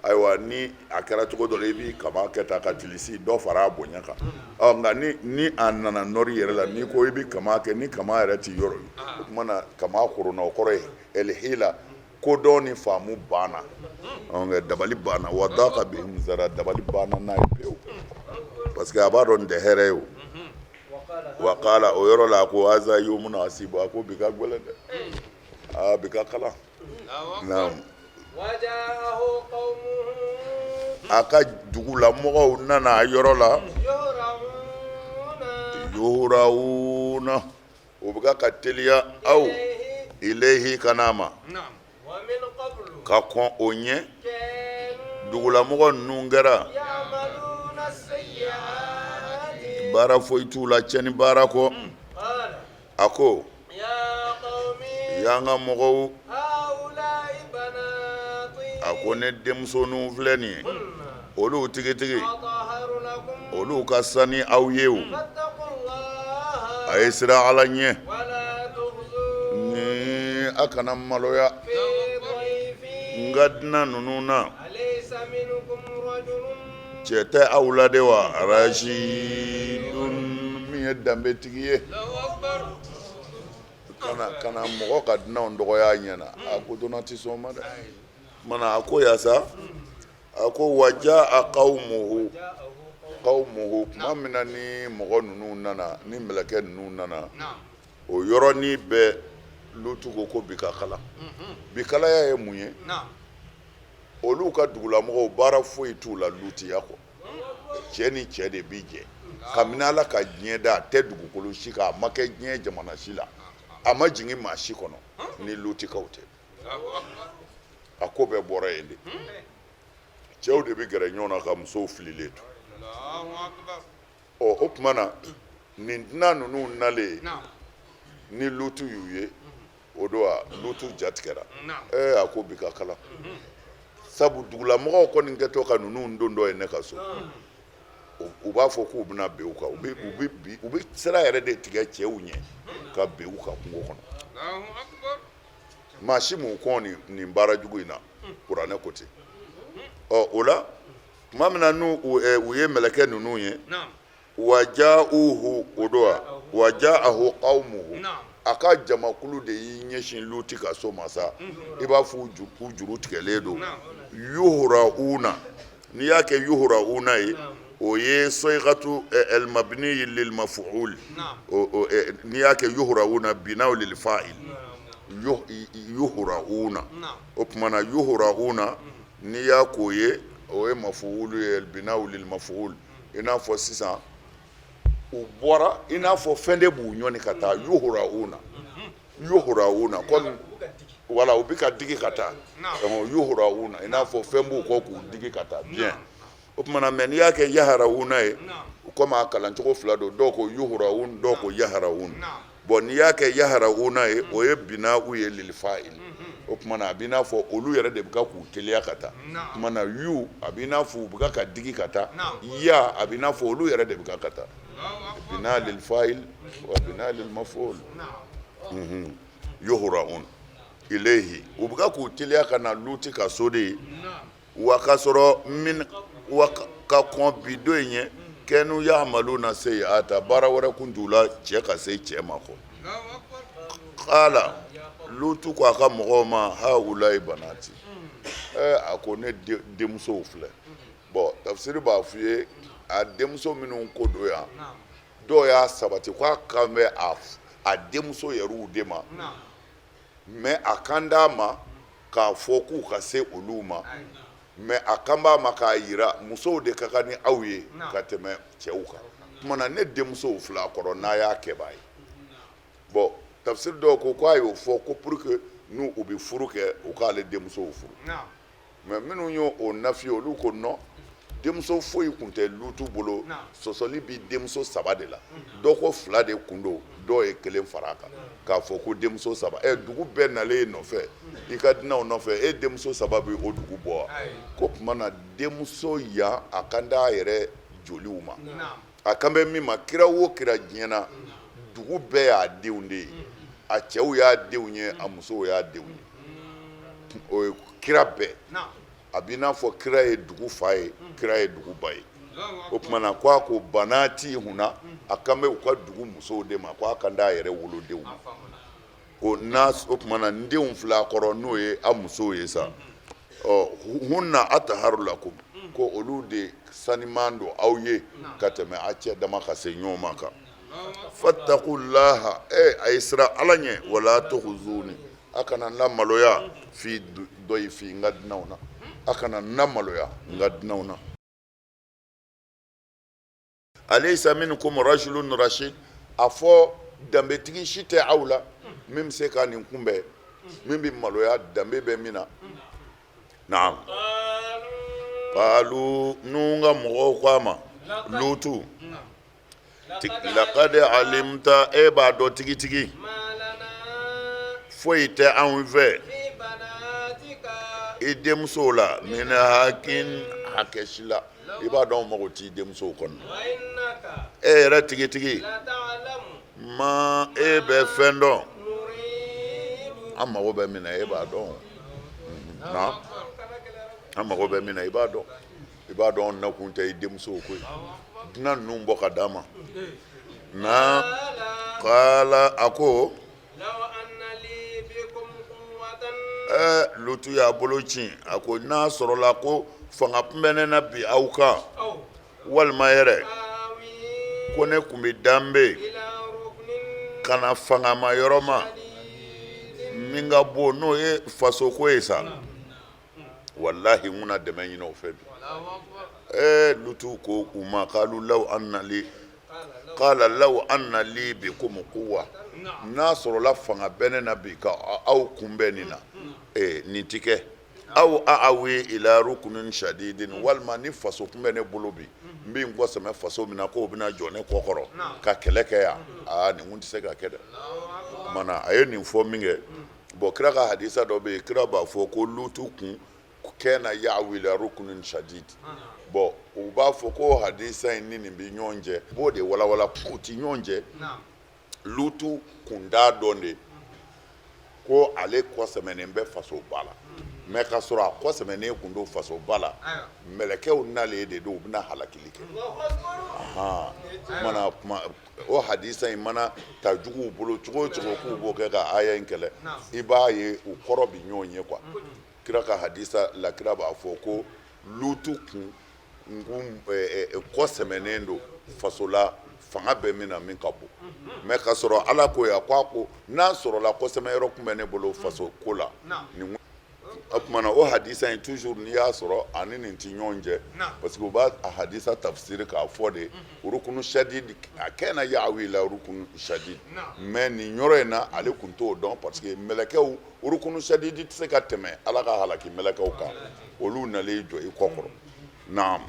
Ayiwa, ni a kɛra cogo dɔ la, i b'i kaman kɛ tan ka tilisi dɔ fara a bonya kan. Ɔ nka ni a nana nɔri yɛrɛ la, n'i ko i bɛ kaman kɛ, ni kaman yɛrɛ tɛ yɔrɔ ye, o tuma na kaman koronna, o kɔrɔ ye elhila, kodɔn ni faamu banna, nka dabali banna. Wa daka bihim zara, dabali banna n'a ye pewu, parce que a b'a dɔn nin tɛ hɛrɛ ye. O wa kala, o yɔrɔ la, a ko haza yawmun asib, a ko bi ka gɛlɛn dɛ, aa bi ka kalan. Naam, a ka dugulamɔgɔw nana a yɔrɔ la, yuhurawuna, u bɛ ka teliya aw ilayhi ka n'a ma. Ka kɔn o ɲɛ, dugulamɔgɔ ninnu kɛra baara foyi t'u la cɛni baara kɔ. A ko ya n ka mɔgɔw, a ko ne denmusoninw filɛ nin ye, olu tigitigi, olu ka sani aw ye. O a ye siran Ala ɲɛ ni a kana maloya n ka dunan ninnu na. Cɛ tɛ aw la de wa? Rasidun, min ye danbetigi ye, kana mɔgɔ ka dunanw dɔgɔya a ɲɛ na. A ko donna tɛ sɔn o ma dɛ. Mana a ko yaasa, a ko wa jaa qawmuhu qawmuhu, tuma min na ni mɔgɔ ninnu nana, ni mɛlɛkɛ ninnu nana, o yɔrɔnin bɛɛ Lutu ko ko bi ka kalan. Bi kalaya ye mun ye? Olu ka dugulamɔgɔw, baara foyi t'u la lutiya kɔ. Cɛ ni cɛ de bi jɛ. Kabini Ala ka diɲɛ da, a tɛ dugukolo si kan, a ma kɛ diɲɛ jamana si la, a ma jigin maa si kɔnɔ ni lutikaw tɛ. A ko bɛɛ bɔra yen de. Cɛw de bɛ gɛrɛ ɲɔgɔn na ka musow fililen to. Ɔ, o tuma na, nin dunan ninnu nalen ni Lutu y'u ye, o don a Lutu jatigɛra. Ɛɛ, a ko bi ka kalan, sabu dugulamɔgɔw kɔni kɛtɔ ka ninnu don dɔ ye ne ka so, u b'a fɔ k'u bɛna bin u kan. U bɛ sira yɛrɛ de tigɛ cɛw ɲɛ ka bin u kan kungo kɔnɔ. Maa si m'u kɔn nin baara jugu in na, kuranɛ ko ten. Ɔ, o la, tuma min na n'u u ye mɛlɛkɛ ninnu ye, wa jaauhu, o don wa wa jaahu qawmuhu, a ka jamakulu de y'i ɲɛsin Luti ka so ma sa, i b'a fɔ u juru tigɛlen don. Yuhurauna, n'i y'a kɛ yuhurauna ye, o ye soyikatu almabni lil maf'ul. N'i y'a kɛ yuhurauna binaw lil fa'il, yuhurauna, o tuma na yuhurauna, n'i y'a k'o ye, o ye maf'ul ye, binaw lil maf'ul. I n'a fɔ sisan u bɔra, i n'a fɔ fɛn de b'u ɲɔni ka taa. Yuhurauna, yuhurauna, komi wala u bɛ ka digi ka taa. Yuhurauna, i n'a fɔ fɛn b'u kɔ k'u digi ka taa. Bien, o tuma na, mais n'i y'a kɛ yaharawuna ye, komi a kalancogo fila don, dɔw ko yuhurawun, dɔw ko yaharawun. Bon, n'i y'a kɛ yaharawuna ye, o ye bina'u ye lil fa'il. O tuma na, a b'i n'a fɔ olu yɛrɛ de bɛ ka k'u teliya ka taa. O tuma na, yu, a b'i n'a fɔ u bɛ ka digi ka taa. Ya, a b'i n'a fɔ olu yɛrɛ de bɛ ka taa. Bina lil fa'il wa bina lil maf'ul. Yuhuraun ilayhi, u bɛ ka k'u teliya ka na Luti ka so de ye. Wa ka sɔrɔ min wa ka kɔn bi don in ɲɛ, kanu yamaluna seyiata, baara wɛrɛ kun t'u la cɛ ka se cɛ ma kɔ. Kala Lutu ko a ka mɔgɔw ma, haulayi banati, a ko ne denmusow filɛ. Bon, tafsiri b'a f'i ye, a denmuso minnu ko don yan, dɔw y'a sabati ko a kan bɛ a denmuso yɛrɛw de ma, mais a kan d'a ma k'a fɔ k'u ka se olu ma, mais a kan b'a ma k'a yira musow de ka kan ni aw ye ka tɛmɛ cɛw kan. Tuma na, ne denmusow filɛ a kɔrɔ, n'a y'a kɛbaa ye. Bon, tafsiri dɔw ko k'a y'o fɔ ko pour que n'u u bɛ furu kɛ, u k'ale denmusow furu. Mais minnu y'o o nafi, olu ko non, denmuso foyi tun tɛ Lutu bolo. Sɔsɔli bi denmuso saba de la. Dɔw ko fila de kun don, dɔw ye kelen fara a kan k'a fɔ ko denmuso saba. Ɛ, dugu bɛɛ nalen e nɔfɛ, i ka dunanw nɔfɛ, e denmuso saba bɛ o dugu bɔ wa? Ko tuma na, denmuso yan, a kan d'a yɛrɛ joliw ma. A kan bɛ min ma, kira o kira diɲɛ na, dugu bɛɛ y'a denw de ye. A cɛw y'a denw ye, a musow y'a denw ye. O ye kira bɛɛ. A b'i n'a fɔ kira ye dugu fa ye, kira ye dugu ba ye. O tuma na ko a ko banati hunna, a kan bɛ u ka dugu musow de ma, ko a kan t'a yɛrɛ wolodenw ma. Ko n'a o tuma na n denw filɛ a kɔrɔ, n'o ye a musow ye sa, ɔ hunna ataharu lakum, ko olu de saniman don aw ye ka tɛmɛ a cɛ dama ka se ɲɔgɔn ma kan. Fatakulaha, e a ye siran Ala ɲɛ, wala tukhuzuni, a kana n lamaloya, fi dɔyifi, n ka dunanw na, a kana n lamaloya n ka dunanw na. Alayisa minkum rajulun rashid, a fɔ danbetigi si tɛ aw la min bɛ se ka nin kunbɛn, min bɛ maloya danbe bɛ min na. Naam, qalu, Nuhu ka mɔgɔw ko a ma, Lutu, laqad alimta, e b'a dɔn tigitigi, foyi tɛ anw fɛ i denmusow la, min hakin, hakɛ si la. I b'a dɔn anw mago t'i denmusow kɔnɔ. E yɛrɛ tigitigi ma, e bɛ fɛn dɔn an mago bɛ min na, e b'a dɔn an mago bɛ min na, i b'a dɔn. I b'a dɔn anw nakun tɛ i denmusow ko ye. Dunan ninnu bɔ ka d'an ma. Na qala, a ko Lutu y'a bolo ci, a ko n'a sɔrɔla ko fanga tun bɛ ne na bi aw kan, walima yɛrɛ ko ne tun bɛ danbe ka na fangama yɔrɔ ma min ka bon, n'o ye fasoko ye sa, walahi n na dɛmɛ ɲini o fɛ bi. Ee, Lutu ko u ma, qalu law anna li, qala law anna li bikum quwwa, n'a sɔrɔla fanga bɛ ne na bi ka aw kunbɛn nin na, ee, nin ti kɛ. Aw aawi ila rukunin shadidin, walima ni faso tun bɛ ne bolo bi, n bɛ n kɔ sɛmɛ faso min na, k'o bɛna jɔ ne kɔ kɔrɔ ka kɛlɛ kɛ yan, aa, nin kun tɛ se ka kɛ dɛ. Mana a ye nin fɔ min kɛ, bon, kira ka hadisa dɔ bɛ yen, kira b'a fɔ ko Lutu kun kana ya'wi ila rukunin shadid. Bon, u b'a fɔ ko hadisa in ni nin bɛ ɲɔgɔn jɛ, u b'o de walawala k'u ti ɲɔgɔn jɛ. Lutu kun t'a dɔn de ko ale kɔsɛmɛnen bɛ fasoba la, mais k'a sɔrɔ a kɔsɛmɛnen kun don fasoba la, mɛlɛkɛw nalen de don, u bɛna halakili kɛ. Mana kuma o hadisa in mana ta juguw bolo cogo o cogo k'u b'o kɛ ka aya in kɛlɛ, i b'a ye u kɔrɔ bɛ ɲɔgɔn ye quoi. Kira ka hadisa la, kira b'a fɔ ko Lutu kun kɔ sɛmɛnen don faso la, fanga bɛ min na, min ka bon, mais k'a sɔrɔ Ala ko yan ko a ko n'a sɔrɔla kɔsɛmɛyɔrɔ tun bɛ ne bolo faso ko la nin. O tuma na o hadisa in toujours, n'i y'a sɔrɔ ani nin tɛ ɲɔgɔn jɛ, parce que u b'a hadisa tafsiri k'a fɔ de rukunu shadid, a kana ya'wi ila rukunu shadid, mais nin yɔrɔ in na ale tun t'o dɔn, parce que mɛlɛkɛw, rukunu shadid tɛ se ka tɛmɛ Ala ka halaki mɛlɛkɛw kan, olu nalen jɔ i kɔ kɔrɔ. Naam.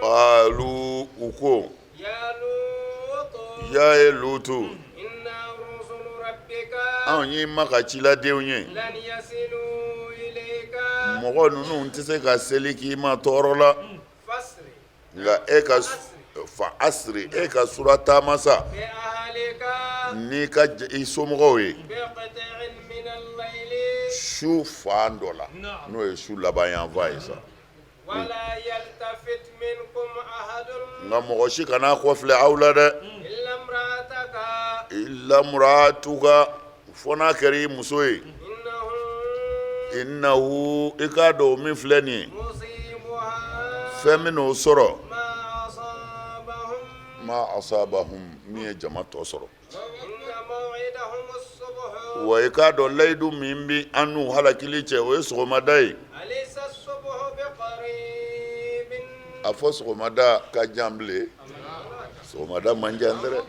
Qalu, u ko, ya ye Lutu, anw y'i ma ka ciladenw ye, mɔgɔ ninnu tɛ se ka seli k'i ma tɔɔrɔ la, nka e ka fa asiri, e ka sura taama sa n'i ka i somɔgɔw ye su fan dɔ la, n'o ye su laban yanfan ye sa. Nka mɔgɔ si kana kɔ filɛ aw la dɛ, illa muratuka, fo n'a kɛra i muso ye. Innahu, i k'a dɔn o min filɛ nin ye, fɛn bɛna o sɔrɔ, ma asabahum, min ye jama tɔ sɔrɔ. Wa i k'a dɔn layidu min bɛ an n'u halakili cɛ, o ye sɔgɔmada ye. A fɔ sɔgɔmada ka jan bilen, sɔgɔmada man jan dɛ.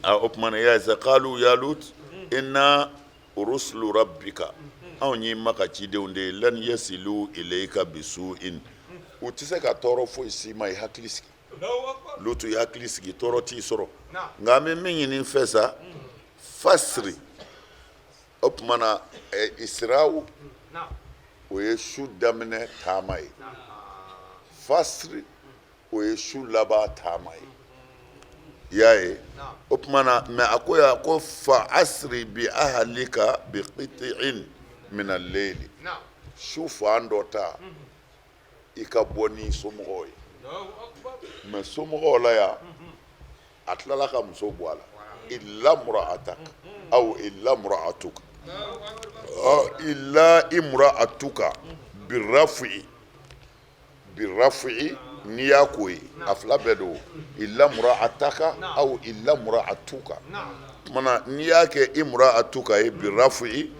O tuma na ya sa, qalu ya Lut inna rusulu rabbika, anw y'i ma ka cidenw de ye, lan yasilu ilayka bisu'in, u tɛ se ka tɔɔrɔ foyi s'i ma, i hakili sigi. Lutu, i hakili sigi, tɔɔrɔ t'i sɔrɔ. Nka an bɛ min ɲini fɛ sa, fasiri. O tuma na isiraw, o ye su daminɛ taama ye, fasiri, o ye su laban taama ye. I y'a ye, o tuma na, mais a ko yan ko fa asiri bi ahalika bi qiti'in. mina leyili, su fan dɔ ta i ka bɔ ni somɔgɔw ye. Mais somɔgɔw la yan, a tilala ka muso bɔ a la, illa mura'atak aw illa mura'atuka, illa imra'atuka birrafi birrafi, n'i y'a ko ye a fila bɛɛ don, illa mura'ataka aw illa mura'atuka. Kumana n'i y'a kɛ imra'atuka ye birrafi,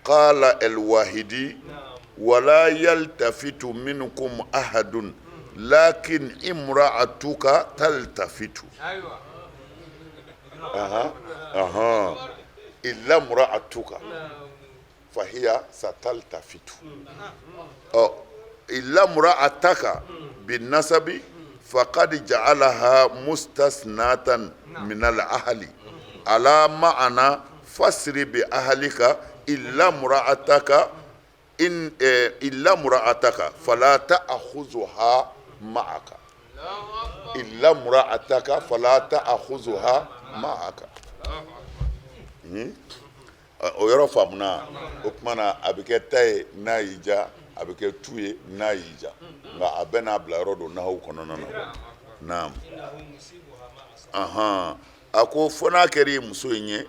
qala alwahidi wala yaltafitu minkum ahadun lakin imra'atuka taltafitu. Aha aha, illa mura'atuka fahiya sataltafitu. Ɔ illa mura'ataka bin nasabi faqad ja'alaha mustasnatan min al ahli ala ma'ana fasri bi ahlika illa mura'ataka in illa mura'ataka fala ta'khuzuha ma'aka, illa mura'ataka fala ta'khuzuha ma'aka. O yɔrɔ faamuna. O tuma na a bɛ kɛ ta ye n'a y'i diya, a bɛ kɛ tu ye n'a y'i diya, nka a bɛɛ n'a bila yɔrɔ don nahawu kɔnɔna na. Naam, ahan, a ko fo n'a kɛra i muso in ye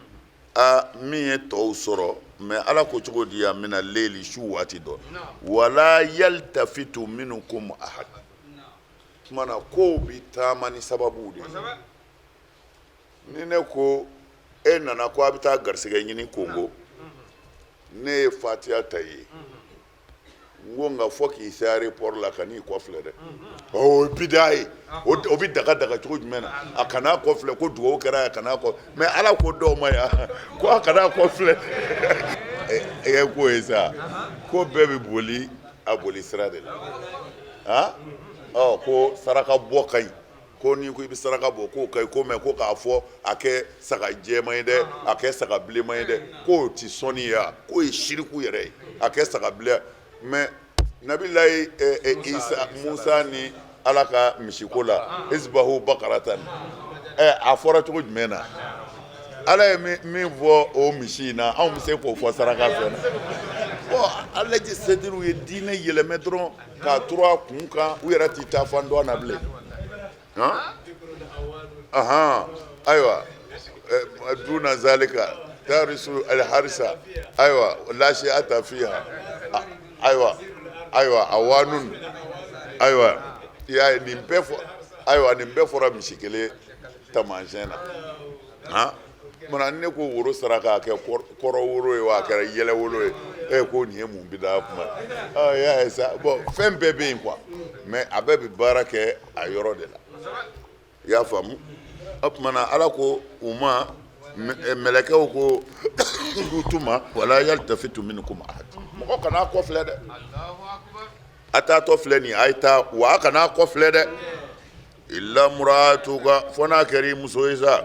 a min ye tɔw sɔrɔ. Mais Ala ko cogo di yan? Mina leyili, su waati dɔ, wala yaltafitu minkum ahad. Tuma na kow bɛ taama ni sababuw de ye. Ni ne ko e nana ko a bɛ taa garisɛgɛ ɲini Kongo, ne ye fatiya ta i ye, n ko nka fo k'i se aéroport la, ka n'i kɔfilɛ dɛ. O ye bida ye. O bɛ daga daga cogo jumɛn na? A kan'a kɔfilɛ ko dugawu kɛra, a kan'a kɔ. Mais Ala ko dɔw ma yan ko a kan'a kɔfilɛ. E ye ko ye sa, ko bɛɛ bɛ boli a boli sira de la. Han, ɔ ko saraka bɔ ka ɲi, ko n'i ko i bɛ saraka bɔ k'o ka ɲi ko, mais ko k'a fɔ a kɛ saga jɛman ye dɛ, a kɛ saga bilenman ye dɛ, k'o tɛ sɔnni ye wa? K'o ye siriku yɛrɛ ye, a kɛ saga bilen. Mais nabilayi Isa Musa ni Ala ka misiko la, isbahu bakaratan, ɛ a fɔra cogo jumɛn na? Ala ye min fɔ o misi in na, anw bɛ se k'o fɔ saraka fɛn na? Bon, a lajɛ, c'est-à-dire u ye diinɛ yɛlɛmɛ dɔrɔn k'a turu a kun kan, u yɛrɛ t'i taa fan dɔn na bilen. Ahan, ayiwa, duna zalika tarisu alharisa, ayiwa, lasi ata fiha, ayiwa, ayiwa, awanun, ayiwa, i y'a ye nin bɛɛ fɔ, ayiwa, nin bɛɛ fɔra misi kelen taamasiyɛn na. Han, mana ne ko woro saraka, a kɛ kɔrɔ woro ye wa, a kɛra yɛlɛ woro ye, e ko nin ye mun bida kuma ye? Y'a ye sa, bon, fɛn bɛɛ bɛ yen quoi, mais a bɛɛ bɛ baara kɛ a yɔrɔ de la. I y'a faamu? O tuma na Ala ko u ma, mɛlɛkɛw ko Lutu ma, wala yaltafitu minkum ahad, mɔgɔ kana kɔ filɛ dɛ. A taatɔ filɛ nin ye, a ye taa wa, a kana kɔ filɛ dɛ. Illa muratuka, fo n'a kɛra i muso ye sa.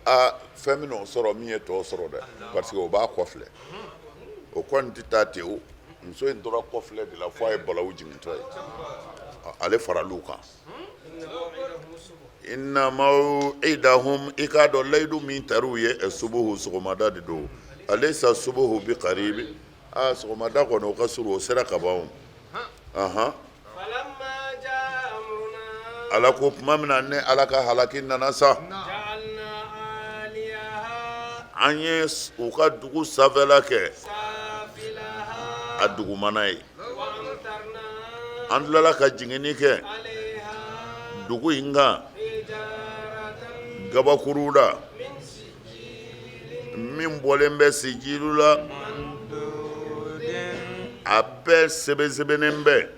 A fɛn bɛna o sɔrɔ min ye tɔw sɔrɔ dɛ, parce que o b'a kɔfilɛ, o kɔni tɛ taa ten. O muso in tora kɔfilɛ de la fo a ye balawu jigintɔ ye, ale faral'u kan. Inna maw'idahum, i k'a dɔn layidu min tar'u ye, subuhu, sɔgɔmada de don. Alaysa subuhu bi qaribi? Aa, sɔgɔmada kɔni o ka surun, o sera ka ban. Ahan, Ala ko tuma min na ne Ala ka halaki nana sa, an ye u ka dugu sanfɛla kɛ a dugumana ye. An tilala ka jiginni kɛ dugu in kan gabakuru la min bɔlen bɛ sijilu la, a bɛɛ sɛbɛn sɛbɛnnen bɛ,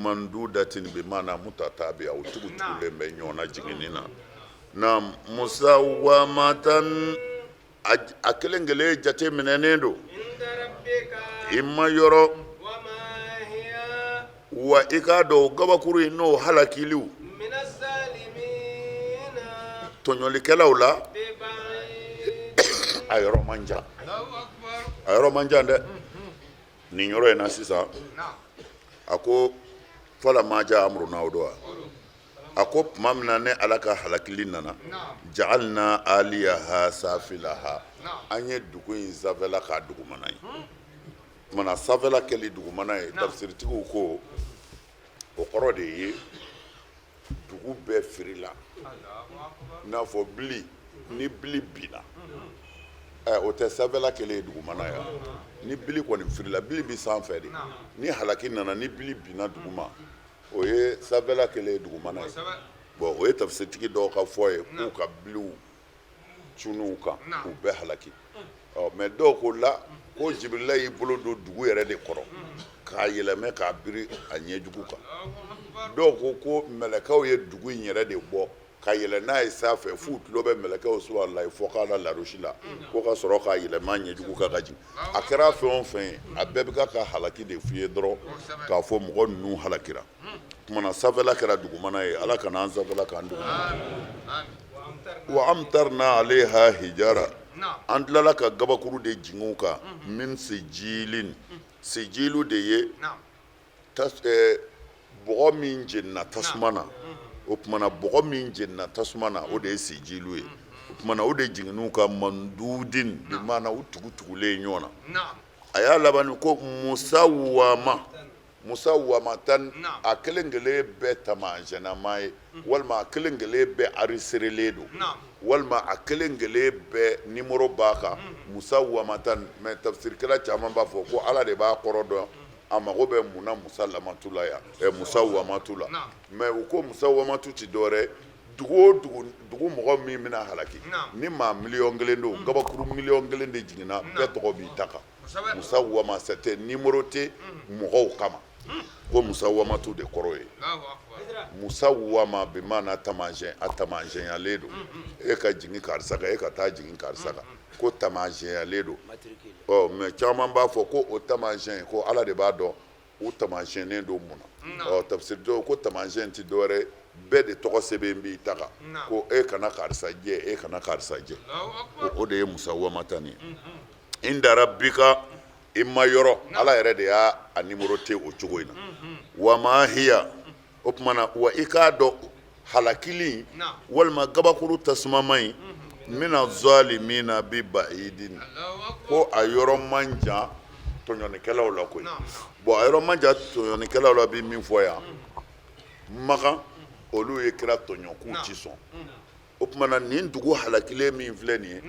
mandudatin bi maana mutatabi'a, u tugutugulen bɛ ɲɔgɔn na jiginni na. Na musawamatan, a kelen kelen jate minɛnen don i ma yɔrɔ wa. I k'a dɔn o gabakuru in n'o halakiliw tɔɲɔlikɛlaw la, a yɔrɔ man jan, a yɔrɔ man jan dɛ. Nin yɔrɔ in na sisan, a ko falamma jaa amruna, o don wa? A ko tuma min na ne Ala ka halakili nana, ja'alna aliyaha safilaha. An ye dugu in sanfɛla k'a dugumana ye. Tuma na sanfɛla kɛli dugumana ye, tafsiritigiw ko o kɔrɔ de ye dugu bɛɛ firila i n'a fɔ bili. Ni bili binna, o tɛ sanfɛla kɛlen ye dugumana ye. Ni bili kɔni firila, bili bɛ sanfɛ de. Ni halaki nana, ni bili binna duguma, o ye sanfɛla kɛlen ye dugumana ye. Bon, o ye tafsiritigi dɔw ka fɔ ye, k'u ka biliw cunn'u kan k'u bɛɛ halaki. Ɔ mais dɔw ko la ko Jibirila y'i bolo don dugu yɛrɛ de kɔrɔ k'a yɛlɛmɛ k'a biri a ɲɛjugu kan. Dɔw ko ko mɛlɛkɛw ye dugu in yɛrɛ de bɔ ka yɛlɛ n'a ye sanfɛ f'u tulo bɛ mɛlɛkɛw subahanallahi fɔkan na larusi la, ko ka sɔrɔ k'a yɛlɛma ɲɛjugu kan ka jigin. A kɛra fɛn o fɛn ye, a bɛɛ bɛ ka ka halaki de f'i ye dɔrɔn, k'a fɔ mɔgɔ ninnu halakira. Tuma na sanfɛla kɛra dugumana ye. Ala kana an sanfɛla k'an dugumana. Wa amtarna alayha hijara, an tilala ka gabakuru de jigin u kan. Min sijilin, sijilu de ye bɔgɔ min jenina tasuma na. O tuma na bɔgɔ min jenina tasuma na, o de ye sijilu ye. O tuma na o de jiginn'u kan mandudin, bi maana u tugutugulen ɲɔgɔn na. A y'a laban ko musawama, musawamatan, a kelen kelen bɛɛ taamasiyɛnnama ye, walima a kelen kelen bɛɛ enregistrelen don, walima a kelen kelen bɛɛ nimoro b'a kan. Musawamatan, mais tafsirikɛla caman b'a fɔ ko Ala de b'a kɔrɔ dɔn, a mago bɛ mun na musalamatu la yan, musawamatu la. Mais u ko musawamatu ti dɔwɛrɛ, dugu o dugu, dugu mɔgɔ min bɛna halaki, ni maa 1 miliyɔn don, gabakuru 1 miliyɔn de jiginna, bɛɛ tɔgɔ b'i ta kan. Musawama, c'était numéroté mɔgɔw kama. Ko musawamatu de kɔrɔ ye musawama, bi maana taamasiyɛn, a taamasiyɛnyalen don. E ka jigin karisa kan, e ka taa jigin karisa kan, ko taamasiyɛnyalen don. Ɔ mais caman b'a fɔ ko o taamasiyɛn, ko Ala de b'a dɔn u taamasiyɛnnen don mun na. Ɔ tafsiri dɔw ko taamasiyɛn tɛ dɔwɛrɛ ye, bɛɛ de tɔgɔ sɛbɛn b'i ta kan, ko e kana karisa jɛ, e kana karisa jɛ. Ko o de ye musawamatan ye. Inda rabbika, i ma yɔrɔ, Ala yɛrɛ de y'a a numéroté o cogo in na. Wa ma hiya, o tuma na wa i k'a dɔn halakili walima gabakuru tasumama in, mina zalimina bi baidin, ko a yɔrɔ man jan tɔɲɔnikɛlaw la koyi. Bon, a yɔrɔ man jan tɔɲɔnikɛlaw la bi min fɔ yan, Makan olu ye kira tɔɲɔ k'u ti sɔn. O tuma na nin dugu halakilen min filɛ nin ye,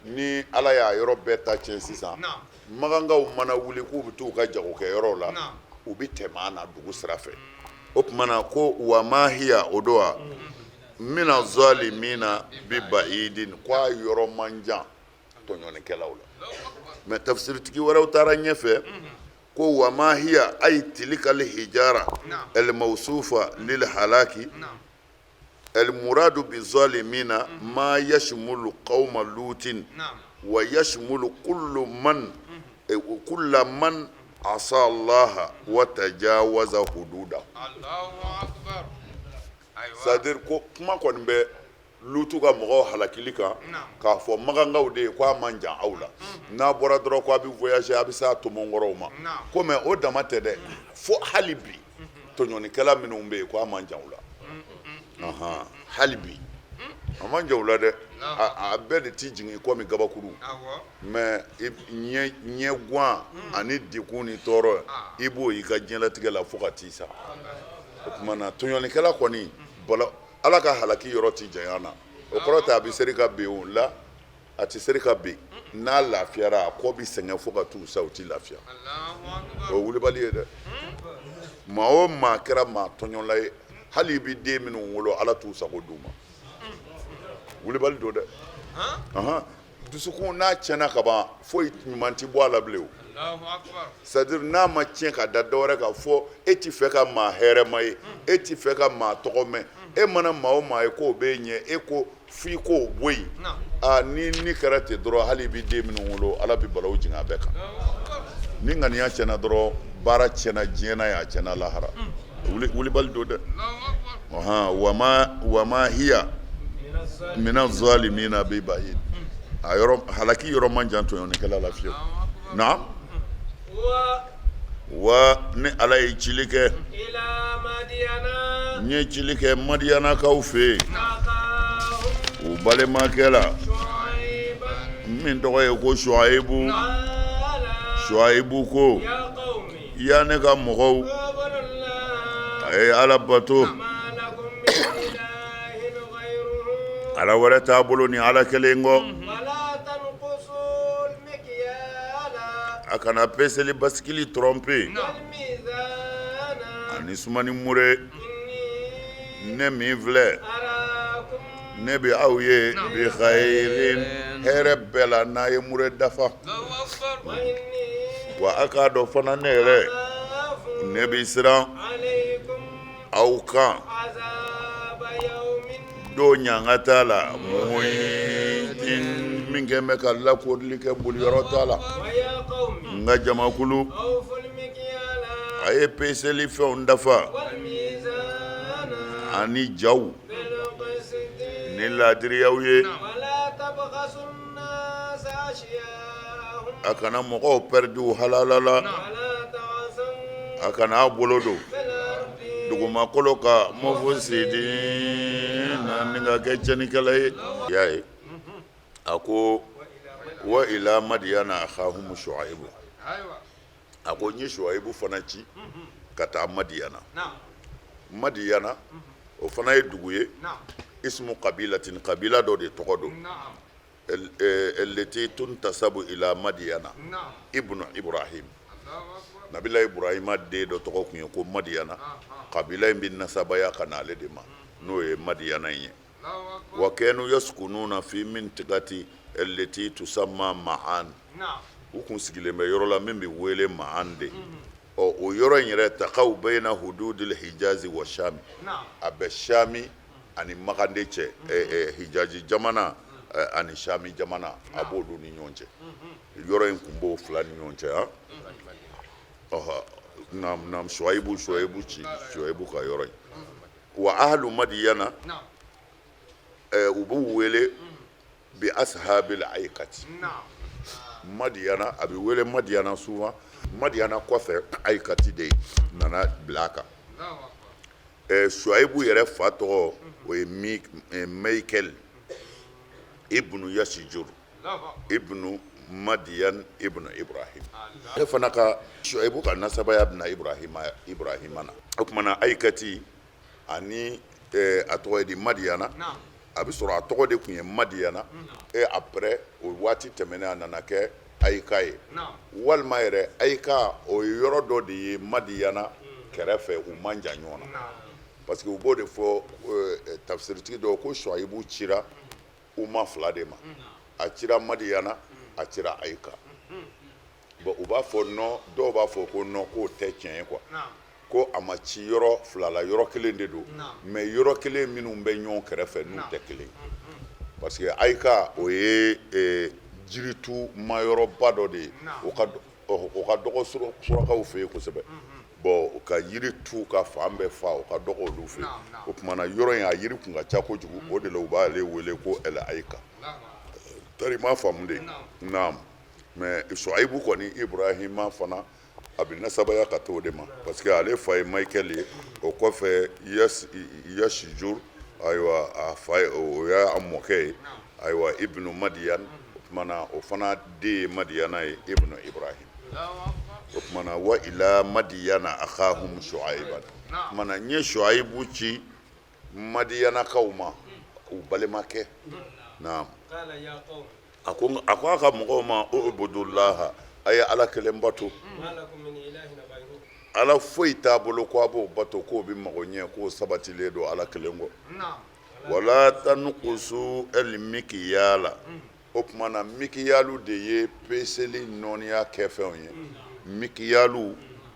ni Ala y'a yɔrɔ bɛɛ ta tiɲɛ sisan, makankaw mana wuli k'u bɛ t'u ka jagokɛyɔrɔw la, u bɛ tɛmɛ a na dugu sira fɛ. O tuma na ko wa ma hiya, o don wa mina zalimina bi baidin, ko a yɔrɔ man jan tɔɲɔnikɛlaw la. Mais tafsiritigi wɛrɛw taara ɲɛfɛ ko wa ma hiya ay tilikal hijara el mawsufa lil halaki, el muradu bi zalimina ma yashmulu qawma lutin wa yashmulu kullu man kulla man asa Allah wa tajawaza hududa. C'est à dire ko kuma kɔni bɛ Lutu ka mɔgɔw halakili kan, k'a fɔ makankaw de ye ko a man jan aw la, n'a bɔra dɔrɔn ko a bɛ voyager, a bɛ se a tomɔnkɔrɔw ma. Ko mais o dama tɛ dɛ, fo hali bi tɔɲɔnikɛla minnu bɛ yen, ko a man jan u la. Hali bi a man jan u la dɛ. A bɛɛ de tɛ jigin komi gabakuru, mais ɲɛgwan ani degun ni tɔɔrɔ, i b'o y'i ka diɲɛlatigɛ la fo ka t'i sa. O tuma na tɔɲɔnikɛla kɔni bala, Ala ka halaki yɔrɔ tɛ janya na. O kɔrɔ tɛ a bɛ seri ka bin o la, a tɛ seri ka bin. N'a lafiyara, a kɔ bɛ sɛgɛn fo ka t'u sa, u tɛ lafiya. O ye wulibali ye dɛ. Maa o maa kɛra maa tɔɲɔla ye, hali i bɛ den minnu wolo, Ala t'u sago d'u ma. Wulibali don dɛ. Dusukun n'a tiɲɛna ka ban, foyi ɲuman tɛ bɔ a la bilen. O c'est à dire n'a ma tiɲɛ ka da dɔwɛrɛ kan, fɔ e tɛ fɛ ka maa hɛrɛma ye, e tɛ fɛ ka maa tɔgɔ mɛn. E mana maa o maa ye k'o b'e ɲɛ, e ko f'i k'o bɔ yen. Aa, ni ni kɛra ten dɔrɔn, hali i bɛ den minnu wolo, Ala bɛ balawu jigin a bɛɛ kan. Ni ŋaniya tiɲɛna dɔrɔn, baara tiɲɛna diɲɛ na yan, a tiɲɛna lahara. Wulibali don dɛ. Wa ma hiya mina zalimina bi baid, a yɔrɔ halaki yɔrɔ man jan tɔɲɔnikɛla la fiyewu. Naam, wa ne Ala ye cili kɛ, n ye cili kɛ Madiyanakaw fɛ yen, u balimakɛ la. Min tɔgɔ ye ko Suwayibu. Suwayibu ko, ya ne ka mɔgɔw, a ye Ala bato, Ala wɛrɛ t'a bolo ni Ala kelen kɔ. A kana peseli basikili tromper ani sumani mure. Ne min filɛ, ne bɛ aw ye bi khairin hɛrɛ bɛɛ la n'a ye mure dafa. Wa a k'a dɔn fana ne yɛrɛ ne bɛ siran aw kan don ɲangata la muhitin min kɛlen bɛ ka lakoorili kɛ boliyɔrɔ t'a la. N ka jamakulu, a ye peseli fɛnw dafa ani jaw ni laadiriyaw ye. A kana mɔgɔw pɛridi u halala la, a kana a bolo don dugumakolo kan mufusidina ni ka kɛ tiɲɛnikɛla ye. Y'a ye a ko wa ila madiyana akhahum shuaibu, a ko n ye shuaibu fana ci ka taa madiyana. Madiyana o fana ye dugu ye, ismu kabilatin, kabila dɔ de tɔgɔ don, allati tuntasabu ila madiyana ibnu ibrahim. Nabila ibrahima den dɔ tɔgɔ tun ye ko madiyana. Kabila in bɛ nasabaya ka na ale de ma, n'o ye madiyana in ye. Wa kanu yaskununa fi mintikati allati tusamma ma'an. U kun sigilen bɛ yɔrɔ la min bɛ wele ma'an de. Ɔ, o yɔrɔ in yɛrɛ takaw bayna hududil hijazi wa shami, a bɛ shami ani makande cɛ, hijazi jamana ani shami jamana, a b'olu ni ɲɔgɔn cɛ. Yɔrɔ in kun b'o fila ni ɲɔgɔn cɛ. Han, ɔhɔ, naam naam. Suwayibu, suwayibu ci, suwayibu ka yɔrɔ in. Wa ahlu madiyana, u b'u wele bi ashabil aikati. Madiyana, a bɛ wele madiyana souvent. Madiyana kɔfɛ, aikati de nana bila a kan. Suwayibu yɛrɛ fa tɔgɔ, o ye Michael ibnu Yasijur ibnu Madiyan ibnu Ibrahim. Ale fana ka Suwayibu ka nasabaya bɛna Ibrahima, Ibrahima na. O tuma na aikati ani a tɔgɔ ye di, Madiyana, a bɛ sɔrɔ a tɔgɔ de tun ye Madiyana et après o waati tɛmɛnen, a nana kɛ Ayika ye. Walima yɛrɛ Ayika, o ye yɔrɔ dɔ de ye Madiyana kɛrɛfɛ, u man jan ɲɔgɔn na, parce que u b'o de fɔ tafsiritigi dɔw ko Suwayibu cira umma fila de ma, a cira Madiyana, a cira Ayika. Bon, u b'a fɔ non, dɔw b'a fɔ ko non, k'o tɛ tiɲɛ ye quoi, ko a ma ci yɔrɔ fila la, yɔrɔ kelen de don, mais yɔrɔ kelen minnu bɛ ɲɔgɔn kɛrɛfɛ, n'u tɛ kelen, parce que Ayika, o ye jiritu mayɔrɔba dɔ de ye, o ka dɔgɔ surakaw fɛ yen kosɛbɛ. Bon, ka yiri tu ka fan bɛɛ fa, o ka dɔgɔ olu fɛ yen. O tuma na yɔrɔ in, a yiri kun ka ca kojugu, o de la u b'ale wele ko ɛl Ayika. Tari ma faamu de. Naam, mais Suwayibu kɔni, Ibrahima fana, a bɛ nasabaya ka t'o de ma, parce que ale fa ye Michael ye. O kɔfɛ Yasijur, ayiwa, a fa ye, o y'a mɔkɛ ye, ayiwa, ibnu Madiyan. O tuma na o fana den ye Madiyana ye, ibnu Ibrahim. O tuma na wa ila Madiyana akhahum Shuaiban. O tuma na n ye Shuaibu ci Madiyanakaw ma, u balimakɛ. Naam. A ko a ko a ka mɔgɔw ma, ubudullaha, a ye Ala kelen bato, Ala foyi t'a bolo ko a b'o bato k'o bɛ mago ɲɛ, k'o sabatilen don Ala kelen kɔ. Wala tankusu el mikiyala. O tuma na mikiyalu de ye peseli nɔɔniya kɛfɛnw ye. Mikiyalu,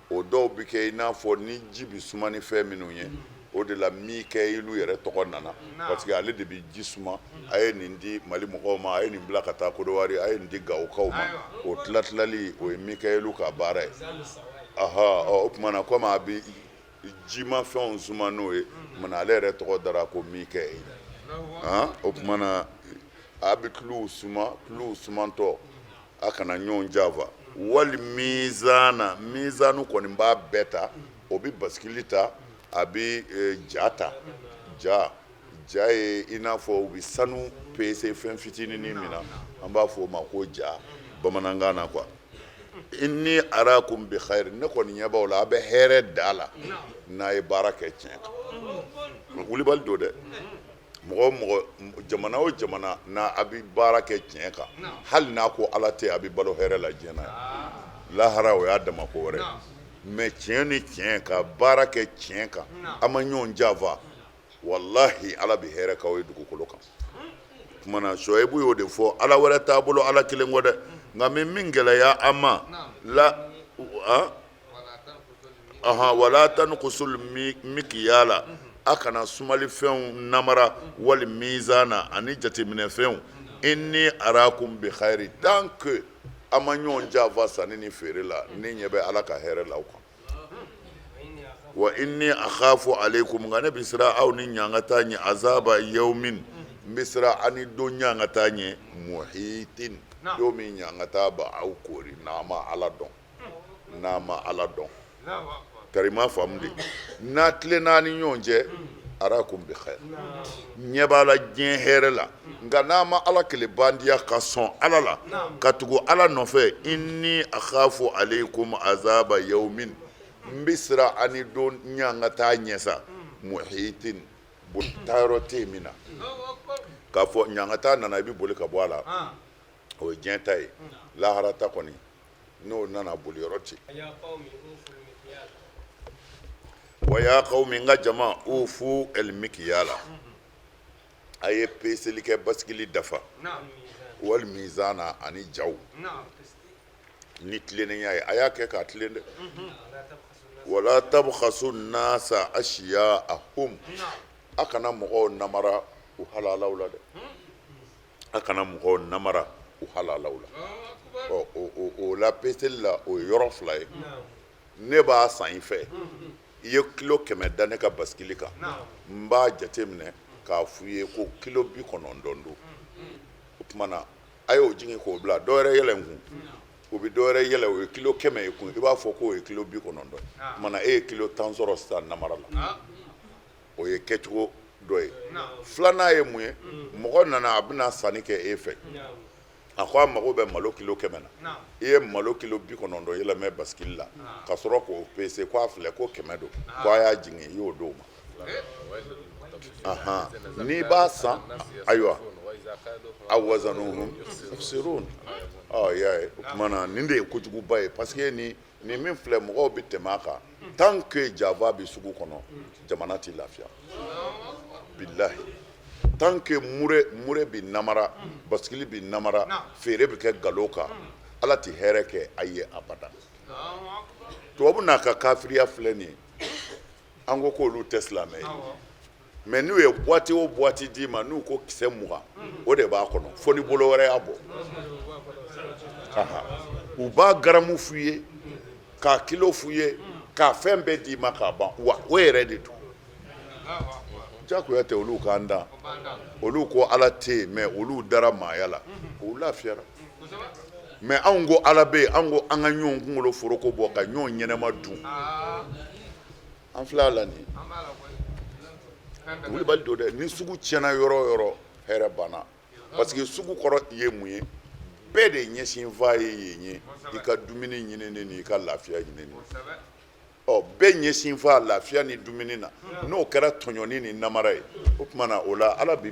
o dɔw bɛ kɛ i n'a fɔ ni ji bɛ suma ni fɛn minnu ye, o de la Mikayilu yɛrɛ tɔgɔ nana, parce que ale de bɛ ji suma. A ye nin di Mali mɔgɔw ma, a ye nin bila ka taa Kodowari, a ye nin di Gawokaw ma. O tilatilali, o ye Mikayilu ka baara ye. Aha, o tuma na komi a bɛ jimafɛnw suma n'o ye, tuma na ale yɛrɛ tɔgɔ dara ko Mikayilu. O tuma na a bɛ tuluw suma, tuluw sumantɔ, a kana ɲɔgɔn janfa. Wali mizana, mizanu kɔni b'a bɛɛ ta, o bɛ basikili ta, a bɛ ja ta. Ja, ja ye i n'a fɔ u bɛ sanu pese fɛn fitinin min na, An b'a fɔ o ma ko ja bamanankan na quoi. Inni arakum bi khair, ne kɔni ɲɛ b'aw la, a bɛ hɛrɛ da la n'a ye baara kɛ tiɲɛ kan. Wulibali don dɛ. Mɔgɔ o mɔgɔ, jamana o jamana n'a a bɛ baara kɛ tiɲɛ kan, hali n'a ko Ala tɛ, a bɛ balo hɛrɛ la diɲɛ na yan. Lahara, o y'a dama ko wɛrɛ. Mais tiɲɛ ni tiɲɛ, ka baara kɛ tiɲɛ kan, a ma ɲɔgɔn janfa, walahi Ala bɛ hɛrɛ k'aw ye dugukolo kan. Tuma na Suwayibu y'o de fɔ, Ala wɛrɛ t'a bolo Ala kelen kɔ dɛ, nka min min gɛlɛya an ma la ahan, wala tankusul mikiyala, a kana sumalifɛnw namara, wal mizana, ani jateminɛfɛnw. Inni arakum bi khairi, tant que a ma ɲɔgɔn janfa sanni ni feere la, ne ɲɛ bɛ Ala ka hɛrɛ la aw kan. Wa inni akhafu alaykum, nka ne bɛ siran aw ni ɲangata ɲɛ, azaba yawmin, n bɛ siran aw ni don ɲangata ɲɛ, muhitin, don min ɲangata b'aw koori n'a ma Ala dɔn, n'a ma Ala dɔn. Kari ma faamu de n'a tilenna ni ɲɔgɔn cɛ. Arakum bi khair, ɲɛ b'a la diɲɛ hɛrɛ la, nka n'a ma Ala kelen bandiya ka sɔn Ala la ka tugu Ala nɔfɛ, inni akhafu alaykum azaba yawmin, n bɛ siran aw ni don ɲangata ɲɛ sa, muhitin, taayɔrɔ tɛ yen min na k'a fɔ ɲangata nana, i bɛ boli ka bɔ a la. O ye diɲɛ ta ye. Lahara ta kɔni, n'o nana, boli yɔrɔ tɛ. Wa ya qawmi, n ka jama, ufu el mikiyala, a ye peseli kɛ basigili dafa, wal mizana, ani jaw ni tilennenya ye, a y'a kɛ k'a tilen dɛ. Wala tabkhasu nasa ashiyaahum, a kana mɔgɔw namara u halalaw la dɛ, a kana mɔgɔw namara u halalaw la. Ɔ, o la peseli la, o ye yɔrɔ fila ye. Ne b'a san i fɛ, i ye kilo 100 da ne ka basikili kan, n b'a jate minɛ k'a f'u ye ko kilo 90 don. O tuma na a y'o jigin k'o bila, dɔ wɛrɛ yɛlɛ n kun, o bɛ dɔ wɛrɛ yɛlɛ, o ye kilo 100 ye kun, i b'a fɔ k'o ye kilo 90. O tuma na e ye kilo 10 sɔrɔ sisan namara la. O ye kɛcogo dɔ ye. Filanan ye mun ye? Mɔgɔ nana, a bɛna sanni kɛ e fɛ, a ko a mago bɛ malo kilo 100 na, i ye malo kilo 90 yɛlɛmɛ basikili la ka sɔrɔ k'o pese ko a filɛ, ko 100 don, ko a y'a jigin, i y'o d'o ma. N'i b'a san, ayiwa, aw wazanuhum yukhsirun. Ɔ, i y'a ye, o tuma na nin de ye kojuguba ye, parce que nin min filɛ, mɔgɔw bɛ tɛmɛ a kan. Tant que janfa bɛ sugu kɔnɔ, jamana tɛ lafiya, bilahi. Tant que mure bɛ namara, basikili bɛ namara, feere bɛ kɛ nkalon kan, Ala tɛ hɛrɛ kɛ a ye abada. Tubabu n'a ka kafiriya filɛ nin ye, an ko k'olu tɛ silamɛ ye, mais n'u ye boîte o boîte d'i ma, n'u ko kisɛ 20, o de b'a kɔnɔ, fo ni bolo wɛrɛ y'a bɔ. U b'a garamu f'u ye, k'a kilo f'u ye, k'a fɛn bɛɛ d'i ma k'a ban, wa o yɛrɛ de don. Jagoya tɛ olu k'an dan. Olu ko Ala tɛ yen, mais olu dara maaya la, u lafiyara. Mais anw ko Ala bɛ yen, anw ko an ka ɲɔgɔn kunkolo foroko bɔ ka ɲɔgɔn ɲɛnama dun. An filɛ a la nin, wulibali don dɛ. Ni sugu tiɲɛna yɔrɔ o yɔrɔ, hɛrɛ banna, parce que sugu kɔrɔ ye mun ye? Bɛɛ de ɲɛsin fa ye yen ye, i ka dumuni ɲinini ni i ka lafiya ɲinini. Ɔ, bɛɛ ɲɛsin fa lafiya ni dumuni na, n'o kɛra tɔɲɔni ni namara ye, o tuma na o la Ala bɛ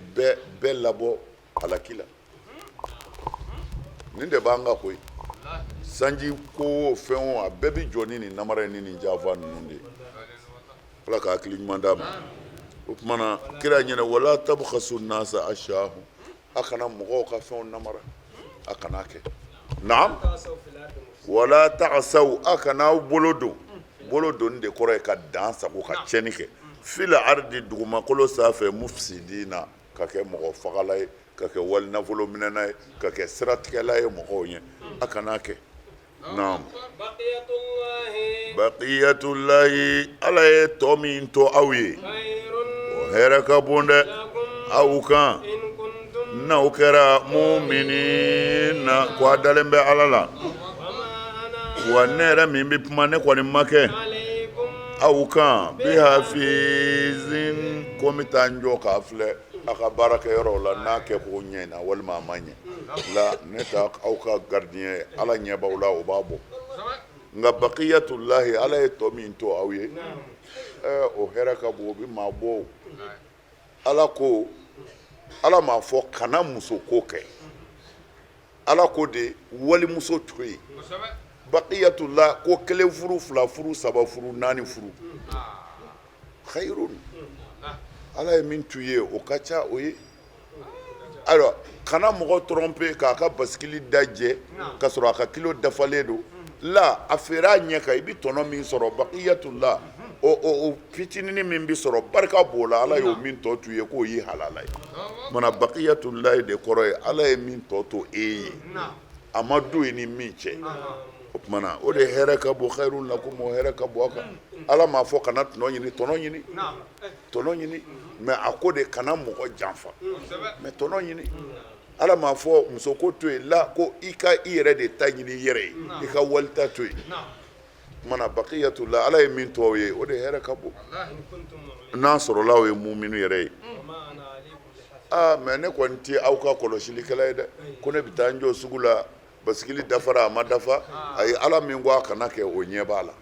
bɛɛ labɔ halaki la. Nin de b'an ka koyi. Sanji ko o, fɛn o, a bɛɛ bɛ jɔ ni nin namara ye ni nin janfa ninnu de ye. Ala ka hakili ɲuman d'a ma. O tuma na kira ɲɛna, wala tabkhasu nasa ashyahum, a kana mɔgɔw ka fɛnw namara, a kana kɛ. Naam, wala ta'saw, a kana aw bolo don. Bolo donni de kɔrɔ ye ka dan sago, ka tiɲɛni kɛ, fil ardi, dugumakolo sanfɛ, mufsidina, ka kɛ mɔgɔ fagala ye, ka kɛ wali nafolo minɛna ye, ka kɛ siratigɛla ye mɔgɔw ye, a kana kɛ. Naam, baqiyatullahi, Ala ye tɔ min to aw ye, o hɛrɛ ka bon dɛ aw kan, n'aw kɛra muminina, ko a dalen bɛ Ala la. Wa ne yɛrɛ min bɛ kuma, ne kɔni ma kɛ aw kan bihafizin, ko n bɛ taa n jɔ k'a filɛ. A ka baarakɛyɔrɔw la n'a kɛ ko ɲɛna walima a ma ɲɛ la, ne tɛ aw ka gardien ye. Ala ɲɛ b'aw la, o b'a bɔ. Nka bakiyatulahi, Ala ye tɔ min to aw ye, o hɛrɛ ka bon, o bɛ maa bɔ. Ala ko, Ala m'a fɔ kana muso ko kɛ, Ala ko de walimuso to yen. Bakiyatula ko kelen furu, fila furu, saba furu, naani furu, khayrun. Ala ye min to ye, o ka ca o ye. Ayiwa, kana mɔgɔ tromper k'a ka basikili da jɛ ka sɔrɔ a ka kilo dafalen don la, a feere a ɲɛ kan, i bɛ tɔnɔ min sɔrɔ, bakiyatula, o fitininin min bɛ sɔrɔ, barika b'o la. Ala y'o min tɔ to ye, k'o ye halala ye. Mana bakiyatulahi de kɔrɔ ye Ala ye min tɔ to e ye, a ma don i ni min cɛ. O tuma na, o de hɛrɛ ka bon. Khayrun lakum, o hɛrɛ ka bon a kan. Ala m'a fɔ kana tɔnɔ ɲini, tɔnɔ ɲini, tɔnɔ ɲini, mais a ko de kana mɔgɔ janfa, mais tɔnɔ ɲini. Ala m'a fɔ muso ko to yen la, ko i ka i yɛrɛ de ta ɲini i yɛrɛ ye, i ka walita to yen. Mana bakiyatula, Ala ye min to aw ye, o de hɛrɛ ka bon, n'a sɔrɔla aw ye muminu yɛrɛ ye. Aa, mais ne kɔni tɛ aw ka kɔlɔsilikɛla ye dɛ, ko ne bɛ taa n jɔ sugu la, basikili dafara, a ma dafa. Ayi, Ala min ko a kana kɛ, o ɲɛ b'a la.